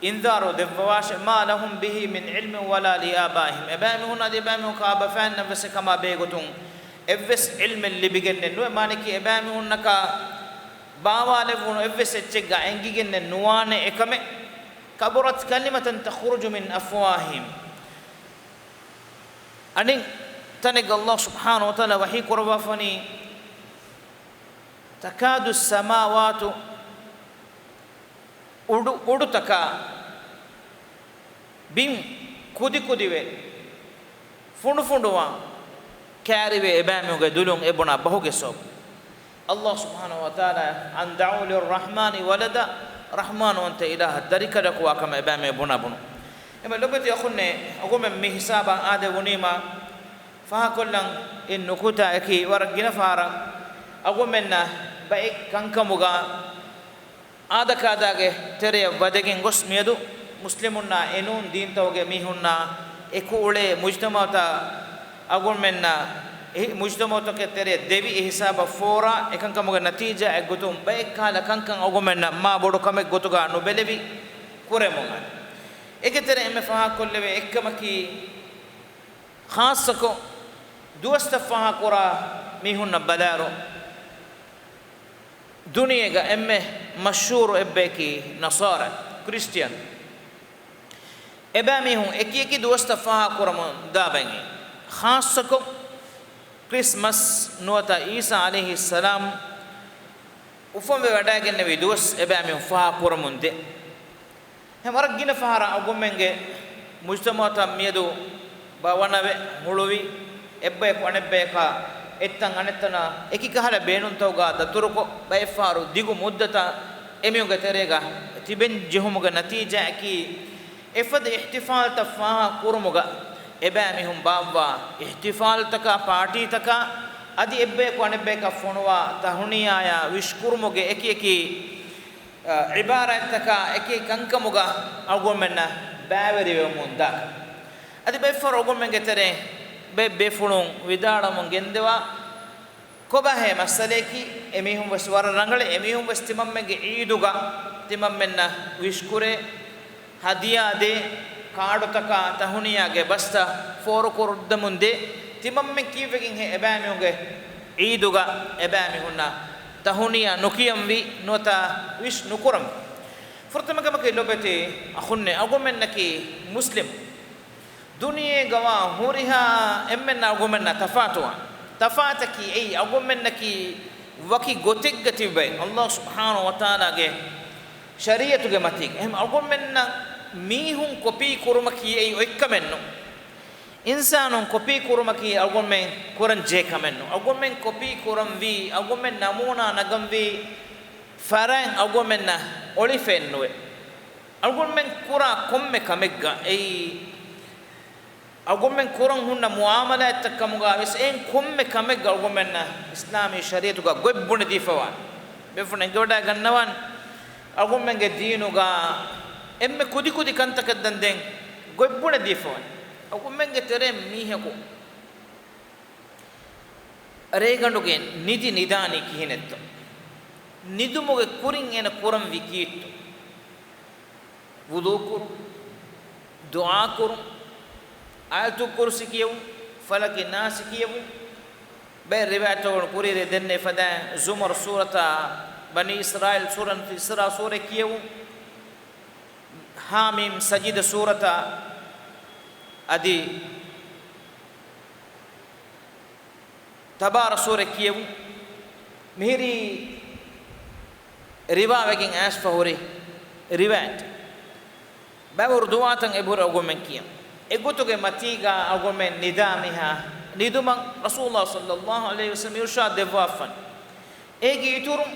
އިންޒާރު ދެއްވަވާށޭ، ما لهم به من علم ولا لآبائهم. އެބައިމީހުން އަދި އެބައިމީހުން ކާބަފައިންނަށް ވެސް އެކަމާ ބެހޭގޮތުން އެއްވެސް ޢިލްމެއް ލިބިގެންނެއް ނުވޭ. މާނައަކީ އެބައިމީހުންނަކާ ބާވާލެއްވުނު އެއްވެސް އެއްޗެއްގަ އެނގިގެންނެއް ނުވާނެ އެކަމެއް. كبرت كلمة تخرج من أفواههم. އަނެއް ތަނެއްގަ ﷲ ސުބްޙާނަހޫ ވަތަޢާލާ ވަޙީ ކުރައްވާފަވަނީ، تكاد السماوات، އުޑު، އުޑުތަކާ ބިން ކުދިކުދިވެ، ފުނޑުފުނޑުވާ ކާރިވެ އެބައިމީހުންގެ ދުލުން އެ ބުނާ ބަހުގެ ސަބަބުން. ﷲ ސުބްޙާނަހޫ ވަތަޢާލާ، أن دعوا للرحمن ولدا، ރަޙްމާންވަންތަ އިލާހަށް ދަރިކަލަކު ވާ ކަމަށް އެބައިމީހުން ބުނާ ބުނުން. އެމަ ލޮބެތި އަޚުންނޭ، އަޅުގަނޑުމެން މި ހިސާބަށް އާދެވުނީމާ، ފާހަގަކޮށްލަން އިން ނުކުތާއަކީ ވަރަށް ގިނަ ފަހަރަށް އަޅުގަނޑުމެންނަށް ބައެއް ކަންކަމުގަ އާދަކާދާގެ ތެރެއަށް ވަދެގެން ގޮސް މިއަދު މުސްލިމުންނާ އެނޫން ދީންތަކުގެ މީހުންނާ އެކު އުޅޭ މުޖްތަމަޢުތައް އަޅުގަނޑުމެންނަށް އެ މުޖްތަމަޢުތަކެއް ތެރެއަށް ދެވި އެ ހިސާބަށް ފޯރާ އެކަންކަމުގެ ނަތީޖާއެއްގޮތުން ބައެއްކަހަލަ ކަންކަން އަޅުގަނޑުމެންނަށް މާ ބޮޑު ކަމެއްގޮތުގަ ނުބެލެވި ކުރެމުން އަން. އޭގެ ތެރެއިން އެންމެ ފާހަގަކޮށްލެވޭ އެއްކަމަކީ، ޚާއްޞަކޮށް ދުވަސްތައް ފާހަގަކުރާ މީހުންނަށް ބަލާއިރު، ދުނިޔޭގަ އެންމެ މަޝްހޫރު އެއްބަޔަކީ ނަޞާރާ، ކްރިސްޓިއަން. އެބައިމީހުން އެކިއެކި ދުވަސްތައް ފާހަގަކުރަމުން ދާބައިން، ޚާއްޞަކޮށް ކްރިސްމަސް ނުވަތަ ޢީސާ ޢަލައިހިއްސަލާމް އުފަންވެވަޑައިގެންނެވި ދުވަސް އެބައިމީހުން ފާހަގަކުރަމުން ދޭ. އެހެން ވަރަށް ގިނަ ފަހަރަށް އަޅުގަނޑުމެންގެ މުޖްތަމަޢުތައް މިއަދު ބަވަނަވެ ހުޅުވި، އެއްބަޔަކު އަނެއްބަޔަކާ އެއްތަން އަނެއްތަނަށް އެކިކަހަލަ ބޭނުންތަކުގަ ދަތުރުކޮށް، ބައެއްފަހަރު ދިގު މުއްދަތަށް އެމީހުންގެ ތެރޭގަ ތިބެން ޖެހުމުގެ ނަތީޖާއަކީ، އެފަދަ އިޙްތިފާލްތައް ފާހަގަ ކުރުމުގަ އެބައިމީހުން ބާއްވާ އިޙްތިފާލްތަކާ، ޕާޓީތަކާ، އަދި އެއްބަޔަކު އަނެއްބަޔަކަށް ފޮނުވާ ތަހުނިޔާޔާ ވިޝްކުރުމުގެ އެކިއެކި އަ، ޢިބާރާތްތަކާ އެކި ކަންކަމުގަ އަޅުގަނޑުމެންނަށް ބައިވެރިވެމުން ދާ. އަދި ބައެއްފަހަރު އަޅުގަނޑުމެންގެ ތެރެއިން ބައެއް ބޭފުޅުން ވިދާޅަމުން ގެންދަވާ ކޮބާހޭ މައްސަލަޔަކީ، އެމީހުން ވެސް ވަރަށް ރަނގަޅޭ، އެމީހުން ވެސް ތިމަންމެންގެ ޢީދުގަ ތިމަންމެންނަށް ވިޝްކުރޭ، ހަދިޔާ ދޭ، ކާޑުތަކާ ތަހުނިޔާގެ ބަސްތައް ފޯރުކުރައްދަމުން ދޭ، ތިމަންމެން ކީއްވެގެންހޭ އެބައިމީހުންގެ ޢީދުގަ އެބައިމީހުންނަށް ތަހުނިޔާ ނުކިޔަންވީ، ނުވަތަ ވިޝް ނުކުރަން. ފުރަތަމަ ކަމަކީ ލޮބެތި އަޚުންނޭ، އަޅުގަނޑުމެންނަކީ މުސްލިމް. ދުނިޔޭގަވާ ހުރިހާ އެންމެންނާ އަޅުގަނޑުމެންނާ ތަފާތުވާނެ. ތަފާތަކީ އެއީ، އަޅުގަނޑުމެންނަކީ ވަކި ގޮތެއްގަ ތިބި ބައެއް، އައްލާހު ސުބްޙާނަހު ވަތަޢާލާގެ ޝަރީޢަތުގެ މަތީގަ. އެހެން އަޅުގަނޑުމެންނަށް މީހުން ކޮޕީ ކުރުމަކީ އެއީ އޮތްކަމެއް ނޫން. އިންސާނުން ކޮޕީ ކުރުމަކީ އަޅުގަނޑުމެން ކުރަން ޖެހޭ ކަމެއް ނޫން. އަޅުގަނޑުމެން ކޮޕީ ކުރަންވީ، އަޅުގަނޑުމެން ނަމޫނާ ނަގަންވީ، ފަރާތް އަޅުގަނޑުމެންނަށް އޮޅިފައެއް ނުވޭ. އަޅުގަނޑުމެން ކުރާ ކޮންމެ ކަމެއްގަ އެއީ، އަޅުގަނޑުމެން ކުރަން ހުންނަ މުޢާމަލާތްތައް ކަމުގަ ވެސް އެހެން ކޮންމެ ކަމެއްގަ އަޅުގަނޑުމެންނަށް އިސްލާމީ ޝަރީޢަތުގަ ގޮތް ބުނެދީފަވާނެ. ބޭފުޅުން އެނގިވަޑައިގަންނަވާނެ، އަޅުގަނޑުމެންގެ ދީނުގަ އެންމެ ކުދިކުދި ކަންތަކަށް ދަން ދެން ގޮތް ބުނެދީފަވާނެ. އަޅުގަނޑުމެންގެ ތެރެއިން މީހަކު ރޭގަނޑުގެ ނިދި ނިދާނީ ކިހިނެއްތޯ؟ ނިދުމުގެ ކުރިން އޭނަ ކުރަންވީ ކީއްތޯ؟ ވުޟޫ ކުރުން، ދުޢާ ކުރުން، އާޔަތުލް ކުރުސި ކިޔެވުން، ފަލަކި ނާސި ކިޔެވުން. ބައެއް ރިވާޔަތްތަކުން ކުރިއެރި ދެންނެވި ފަދައިން ޒުމަރު ސޫރަތާ، ބަނީ އިސްރާއީލް ސޫރަތު އިސްރާ ސޫރަ ކިޔެވުން، ހާމީމް ސަޖިދަ ސޫރަތާ، އަދި ތަބާރަ ސޫރަ ކިޔެވުން. މިހިރީ ރިވާވެގެން އައިސްފަ ހުރި ރިވާޔަތެއް. ބައިވަރު ދުޢާތައް އެބަހުރި އަޅުގަނޑުމެން ކިޔަން. އެގޮތުގެ މަތީގަ އަޅުގަނޑުމެން ނިދާ މީހާ ނިދުމަށް ރަސޫލުﷲ ޞައްލަﷲު ޢަލައިހި ވަސައްލަމަ އިރުޝާދު ދެއްވާފަން. އޭގެ އިތުރުން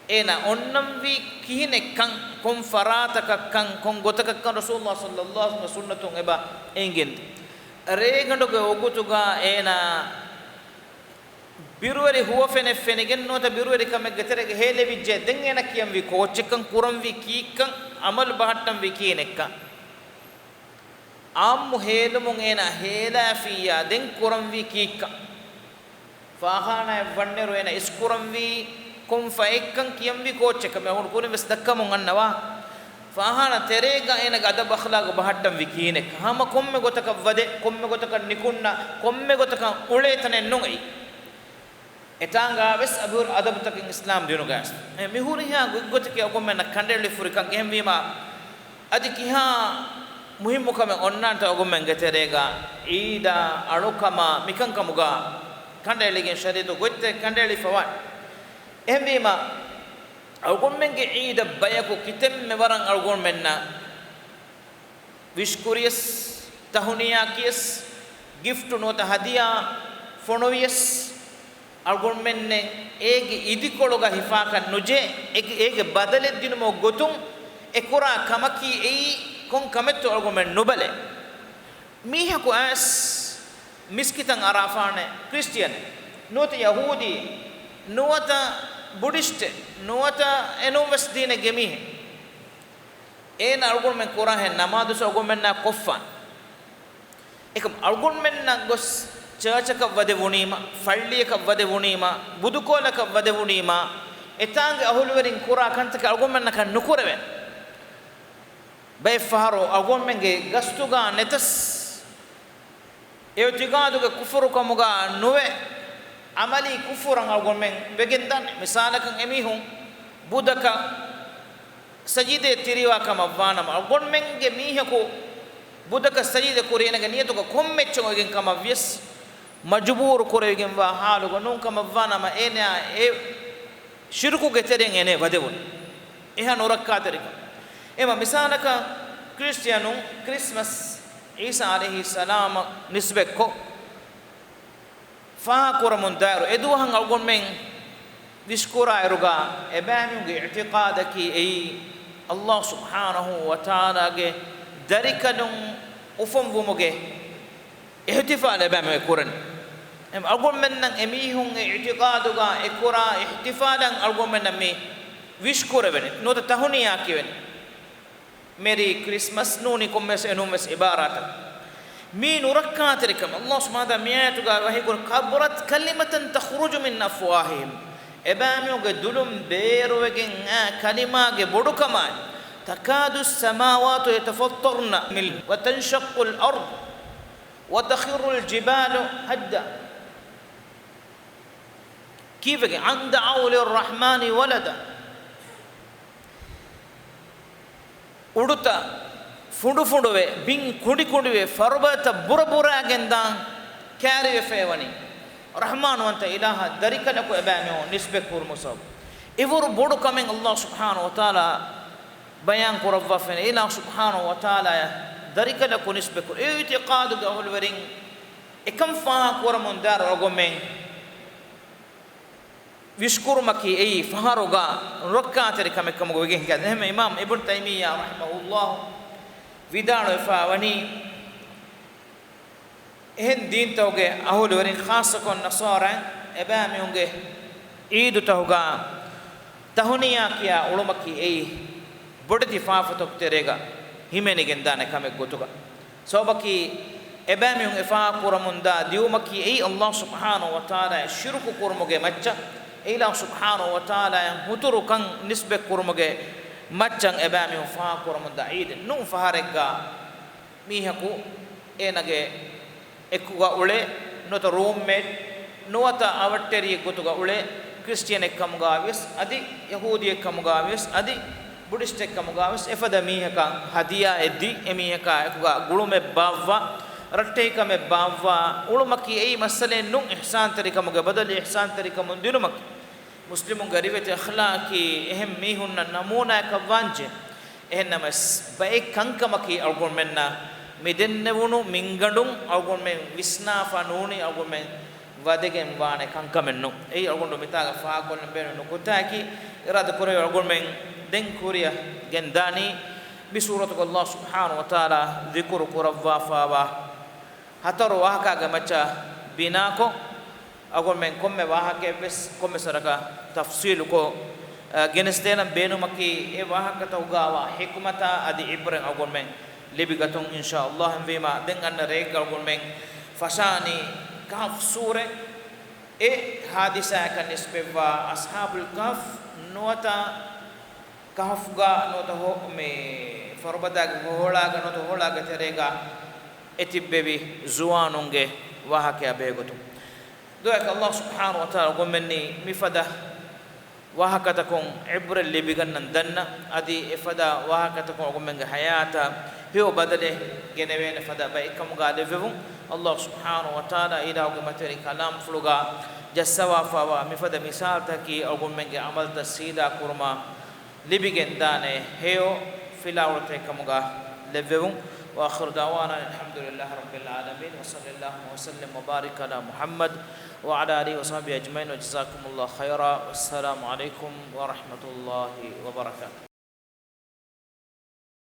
އޭނަ އޮންނަންވީ ކިހިނެއްކަން، ކޮން ފަރާތަކަށްކަން، ކޮން ގޮތަކަށްކަން ރަސޫލުﷲ ޞައްލަﷲު ޢަލައިހި ވަސައްލަމަ ސުންނަތުން އެބަ އެނގެންދި. ރޭގަނޑުގެ ވަގުތުގަ އޭނަ ބިރުވެރި ހުވަފެނެއް ފެނިގެން ނުވަތަ ބިރުވެރިކަމެއްގެ ތެރޭގަ ހޭލެވިއްޖެ، ދެން އޭނަ ކިޔަންވީ ކޯއްޗެއްކަން، ކުރަންވީ ކީއްކަން، ޢަމަލު ބަހައްޓަންވީ ކިހިނެއްކަން. އާއްމު ހޭލުމުން އޭނަ ހޭލާފިއްޔާ، ދެން ކުރަންވީ ކީއްކަން. ފާޚާނާއަށް ވަންނިއިރު އޭނަ އިސްކުރަންވީ ކޮން ފަޔެއްކަން ކިޔަންވީ ކޯއްޗެއްކަން. މި އަޅުގަނޑު ކުރިން ވެސް ދައްކަމުން އަންނަވާ. ފާޚާނާ ތެރޭގަ އޭނަގެ އަދަބު އަޚްލާގު ބަހައްޓަންވީ ކިހިނެއްކަން. ހަމަ ކޮންމެ ގޮތަކަށް ވަދެ، ކޮންމެ ގޮތަކަށް ނިކުންނަ، ކޮންމެ ގޮތަކަށް އުޅޭ ތަނެއް ނޫން އެއީ. އެތާނގާ ވެސް އަބިހުރި އަދަބުތަކެއް އިސްލާމް ދީނުގައި ވެސް. އެ މިހުރިހާ ގޮތްގޮތަކީ އަޅުގަނޑުމެންނަށް ކަނޑައެޅިފަ ހުރި ކަން. އެހެންވީމާ، އަދި ކިހާ މުހިއްމު ކަމެއް އޮންނާނެތޯ އަޅުގަނޑުމެންގެ ތެރޭގަ އީދާ އަޅުކަމާ މިކަންކަމުގަ ކަނޑައެޅިގެން ޝަރީޢަތު ގޮތްތައް ކަނޑައެޅިފަވާނެ. އެހެންވީމާ، އަޅުގަނޑުމެންގެ އީދަށް ބަޔަކު ކިތަންމެ ވަރަށް އަޅުގަނޑުމެންނަށް ވިޝްކުރިޔަސް، ތަހުނިޔާ ކިޔަސް، ގިފްޓު ނުވަތަ ހަދިޔާ ފޮނުވިޔަސް، އަޅުގަނޑުމެންނެއް އޭގެ އިދިކޮޅުގަ ހިފާކަށް ނުޖެހޭ. އޭގެ، އޭގެ ބަދަލެއްދިނުމުގެ ގޮތުން އެކުރާ ކަމަކީ އެއީ ކޮން ކަމެއްތޯ އަޅުގަނޑުމެން ނުބަލޭ. މީހަކު އައިސް މިސްކިތަށް އަރާފާނެ ކްރިސްޓިއަނެއް، ނުވަތަ ޔަހޫދީ، ނުވަތަ ބުޑިސްޓެއް، ނުވަތަ އެނޫންވެސް ދީނެއްގެ މީހެއް. އޭނަ އަޅުގަނޑުމެން ކުރާހެން ނަމާދުސް އަޅުގަނޑުމެންނާ ކޮށްފާނެ. އެކަމް އަޅުގަނޑުމެންނަށް ގޮސް ޗާޗަކަށް ވަދެވުނީމަ، ފައްޅިއަކަށް ވަދެވުނީމަ، ބުދުކޯލަކަށް ވަދެވުނީމަ، އެތާނގެ އަހުލުވެރިން ކުރާ ކަންތަކެއް އަޅުގަނޑުމެންނަކަށް ނުކުރެވޭނެ. ބައެއް ފަހަރު އަޅުގަނޑުމެންގެ ގަސްތުގަ ނެތަސް، އިޢުތިޤާދުގެ ކުފުރުކަމުގަ ނުވެ، ޢަމަލީ ކުފުރަށް އަޅުގަނޑުމެން ވެގެންދާނެ. މިސާލަކަށް، އެމީހުން ބުދަކަށް ސަޖިދައެއް ތިރިވާ ކަމަށް ވާނަމަ، އަޅުގަނޑުމެންގެ މީހަކު ބުދަކަށް ސަޖިދަ ކުރީ އޭނަގެ ނިޔަތުގަ ކޮންމެ އެއްޗެއް އޮތްގެން ކަމަށް ވިޔަސް، މަޖުބޫރު ކުރެވިގެންވާ ޙާލުގަ ނޫން ކަމަށް ވާނަމަ، އޭނައާ އެ ޝިރުކުގެ ތެރެއިން އޭނަ ވަދެވުން. އެހާ ނުރައްކާތެރިކަން. އެމަ މިސާލަކަށް، ކްރިސްޓިއަނުން ކްރިސްމަސް ޢީސާ ޢަލައިހިއްސަލާމަށް ނިސްބަތްކޮށް، ފާހަގަކުރަމުން ދާއިރު، އެދުވަހަށް އަޅުގަނޑުމެން ވިޝްކުރާއިރުގަ، އެބައިމީހުންގެ އިޢުތިޤާދަކީ އެއީ، އައްލާހު ސުބްޙާނަހު ވަތަޢާލާގެ ދަރިކަލުން އުފަންވުމުގެ އިޙްތިފާލް އެބައިމީހުން ކުރަނީ. އެ އަޅުގަނޑުމެންނަށް އެމީހުންގެ އިޢުތިޤާދުގަ އެކުރާ އިޙްތިފާލަށް އަޅުގަނޑުމެންނަށް މި ވިޝް ކުރެވެނީ، ނުވަތަ ތަހުނިޔާ ކިޔެވެނީ. މެރީ ކްރިސްމަސް ނޫނީ ކޮންމެސް އެނޫންވެސް ޢިބާރާތަށް. މީ ނުރައްކާތެރިކަމެއް. އައްލާހު ސުބްޙާނަހު ވަތަޢާލާ މިއާޔަތުގަ ވަޙީކުރަނީ، كبرت كلمة تخرج من أفواههم. އެބައިމީހުންގެ ދުލުން ބޭރުވެގެން އައި ކަލިމާގެ ބޮޑުކަމާއި. تكاد السماوات يتفطرن منه وتنشق الأرض وتخر الجبال هدا. ކީއްވެގެން؟ أن دعوا للرحمن ولدا. އުޑުތައް ފުނޑުފުނޑުވެ، ބިން ކުނޑިކުނޑިވެ، ފަރުބަދަތައް ބުރަބުރާގެންދާން ކައިރިވެފައިވަނީ، ރަޙްމާންވަންތަ އިލާހަށް ދަރިކަލަކު އެބައިމީހުން ނިސްބަތްކުރުމުގެ ސަބަބުން. އެވަރު ބޮޑު ކަމެއް ﷲ ސުބްޙާނަހޫ ވަތަޢާލާ ބަޔާން ކުރައްވާފައި، އިލާހު ސުބްޙާނަހޫ ވަތަޢާލާއަށް ދަރިކަލަކު ނިސްބަތްކުރުން. އެ އިޢުތިޤާދުގެ އަހުލުވެރިން އެކަން ފާހަގަކުރަމުންދާއިރު އަޅުގަނޑުމެން ވިސްކުރުމަކީ އެއީ ފަހަރުގަ ރައްކާތެރި ކަމެއް ކަމުގަ ވެގެން ހިނގާ. އެހެންވެ، އިމާމް އިބްނު ތައިމިއްޔާ ރަޙިމަހުﷲ ވިދާޅުވެފައިވަނީ، އެހެން ދީންތަކުގެ އަހުލުވެރިން، ޚާއްޞަކޮށް ނަޞާރާއިން، އެބައިމީހުންގެ ޢީދުތަކުގަ ތަހުނިޔާ ކިޔާ އުޅުމަކީ އެއީ ބޮޑެތި ފާފަތަކުގެ ތެރޭގަ ހިމެނިގެންދާނެ ކަމެއް ގޮތުގަ. ސަބަބަކީ، އެބައިމީހުން އެ ފާހަގަކުރަމުންދާ ދިއުމަކީ އެއީ ﷲ ސުބްޙާނަހޫ ވަތަޢާލާއަށް ޝިރުކު ކުރުމުގެ މައްޗަށް، އެއިލާހު ސުބްޙާނަހޫ ވަތަޢާލާއަށް ހުތުރުކަން ނިސްބަތްކުރުމުގެ މައްޗަށް އެބައިމީހުން ފާހަގަކުރަމުންދާ ޢީދެއް. ނޫން ފަހަރެއްގަ މީހަކު އޭނަގެ އެކުގަ އުޅޭ، ނުވަތަ ރޫމްމޭޓް، ނުވަތަ އަވަށްޓެރިއެއް ގޮތުގަ އުޅޭ، ކްރިސްޓިއަނެއްކަމުގަވިޔަސް އަދި ޔަހޫދީއެއްކަމުގަވިޔަސް އަދި ބުޑިސްޓެއްކަމުގަވިޔަސް އެފަދަ މީހަކަށް ހަދިޔާއެއް ދީ، އެމީހަކާ އެކުގަ ގުޅުމެއް ބާއްވާ، ރައްޓެހިކަމެއް ބާއްވާ އުޅުމަކީ އެއީ މައްސަލައެއް ނޫން. އިޙްސާންތެރިކަމުގެ ބަދަލު އިޙްސާންތެރިކަމުން ދިނުމަކީ. މުސްލިމުންގެ ރިވެތި އަޚްލާޤީ އެހެން މީހުންނަށް ނަމޫނާއަކަށް ވާންޖެ. އެހެންނަމަވެސް، ބައެއް ކަންކަމަކީ އަޅުގަނޑުމެންނަށް މި ދެންނެވުނު މިންގަނޑުން އަޅުގަނޑުމެން ވިސްނާފަ ނޫނީ އަޅުގަނޑުމެން ވަދެގެން ވާނެ ކަންކަމެއް ނޫން. އެއީ އަޅުގަނޑު މިތާގަ ފާހަގަކޮށްލަން ބޭނުން ނުކުތާއަކީ. އިރާދަ ކުރެވޭ އަޅުގަނޑުމެން ދެން ކުރިއަށް ގެންދާނީ މި ސޫރަތުގަ ﷲ ސުބްޙާނަހޫ ވަތަޢާލާ ޛިކުރު ކުރައްވާފައިވާ ހަތަރު ވާހަކާގެ މައްޗަށް ބިނާކޮށް، އަޅުގަނޑުމެން ކޮންމެ ވާހަކައެއްވެސް ކޮންމެ ސަރަކަށް ތަފްޞީލުކޮށް، އަ، ގެނެސްދޭނަން ބޭނުމަކީ، އެ ވާހަކަތަކުގައިވާ ޙިކުމަތާ އަދި ޢިބްރަތް އަޅުގަނޑުމެން ލިބިގަތުން، އިންޝާﷲ. އެހެންވީމާ، ދެން އަންނަ ރެއެއްގަ އަޅުގަނޑުމެން ފަށާނީ ކަހަފް ސޫރަ. އެ ޙާދިސާއަކަށް ނިސްބަތްވާ އަޞްޙާބުލް ކަހަފް ނުވަތަ ކަހަފްގަ ނުވަތަ ހޮ-، މި ފަރުބަދާގެ ހޮހޮޅާގަ ނުވަތަ ހޮހޮޅާގެ ތެރޭގަ އެ ތިއްބެވި ޒުވާނުންގެ ވާހަކަޔާ ބެހޭގޮތުން. ދުޢައަކަށް ﷲ ސުބްޙާނަހޫ ވަތަޢާލާ އަޅުގަނޑުމެންނީ މިފަދަ ވާހަކަތަކުން ޢިބްރަތް ލިބިގަންނަން ދަންނަ، އަދި އެފަދަ ވާހަކަތަކުން އަޅުގަނޑުމެންގެ ޙަޔާތަށް ހެޔޮ ބަދަލެއް ގެނެވޭނެ ފަދަ ބައެއްކަމުގަ ލެއްވެވުން. ﷲ ސުބްޙާނަހޫ ވަތަޢާލާ އިލާހުގެ މަތިވެރި ކަލާމްފުޅުގަ ޖައްސަވާފައިވާ މިފަދަ މިސާލުތަކީ އަޅުގަނޑުމެންގެ ޢަމަލުތައް ސީދާ ކުރުމަށް ލިބިގެންދާނެ ހެޔޮ ފިލާވަޅުތަކެއް ކަމުގަ ލެއްވެވުން. وآخر دعوانا أن الحمد لله رب العالمين، وصلى اللهم وسلم وبارك على محمد وعلى آله وصحبه أجمعين، وجزاكم الله خيرا، والسلام عليكم ورحمة الله وبركاته.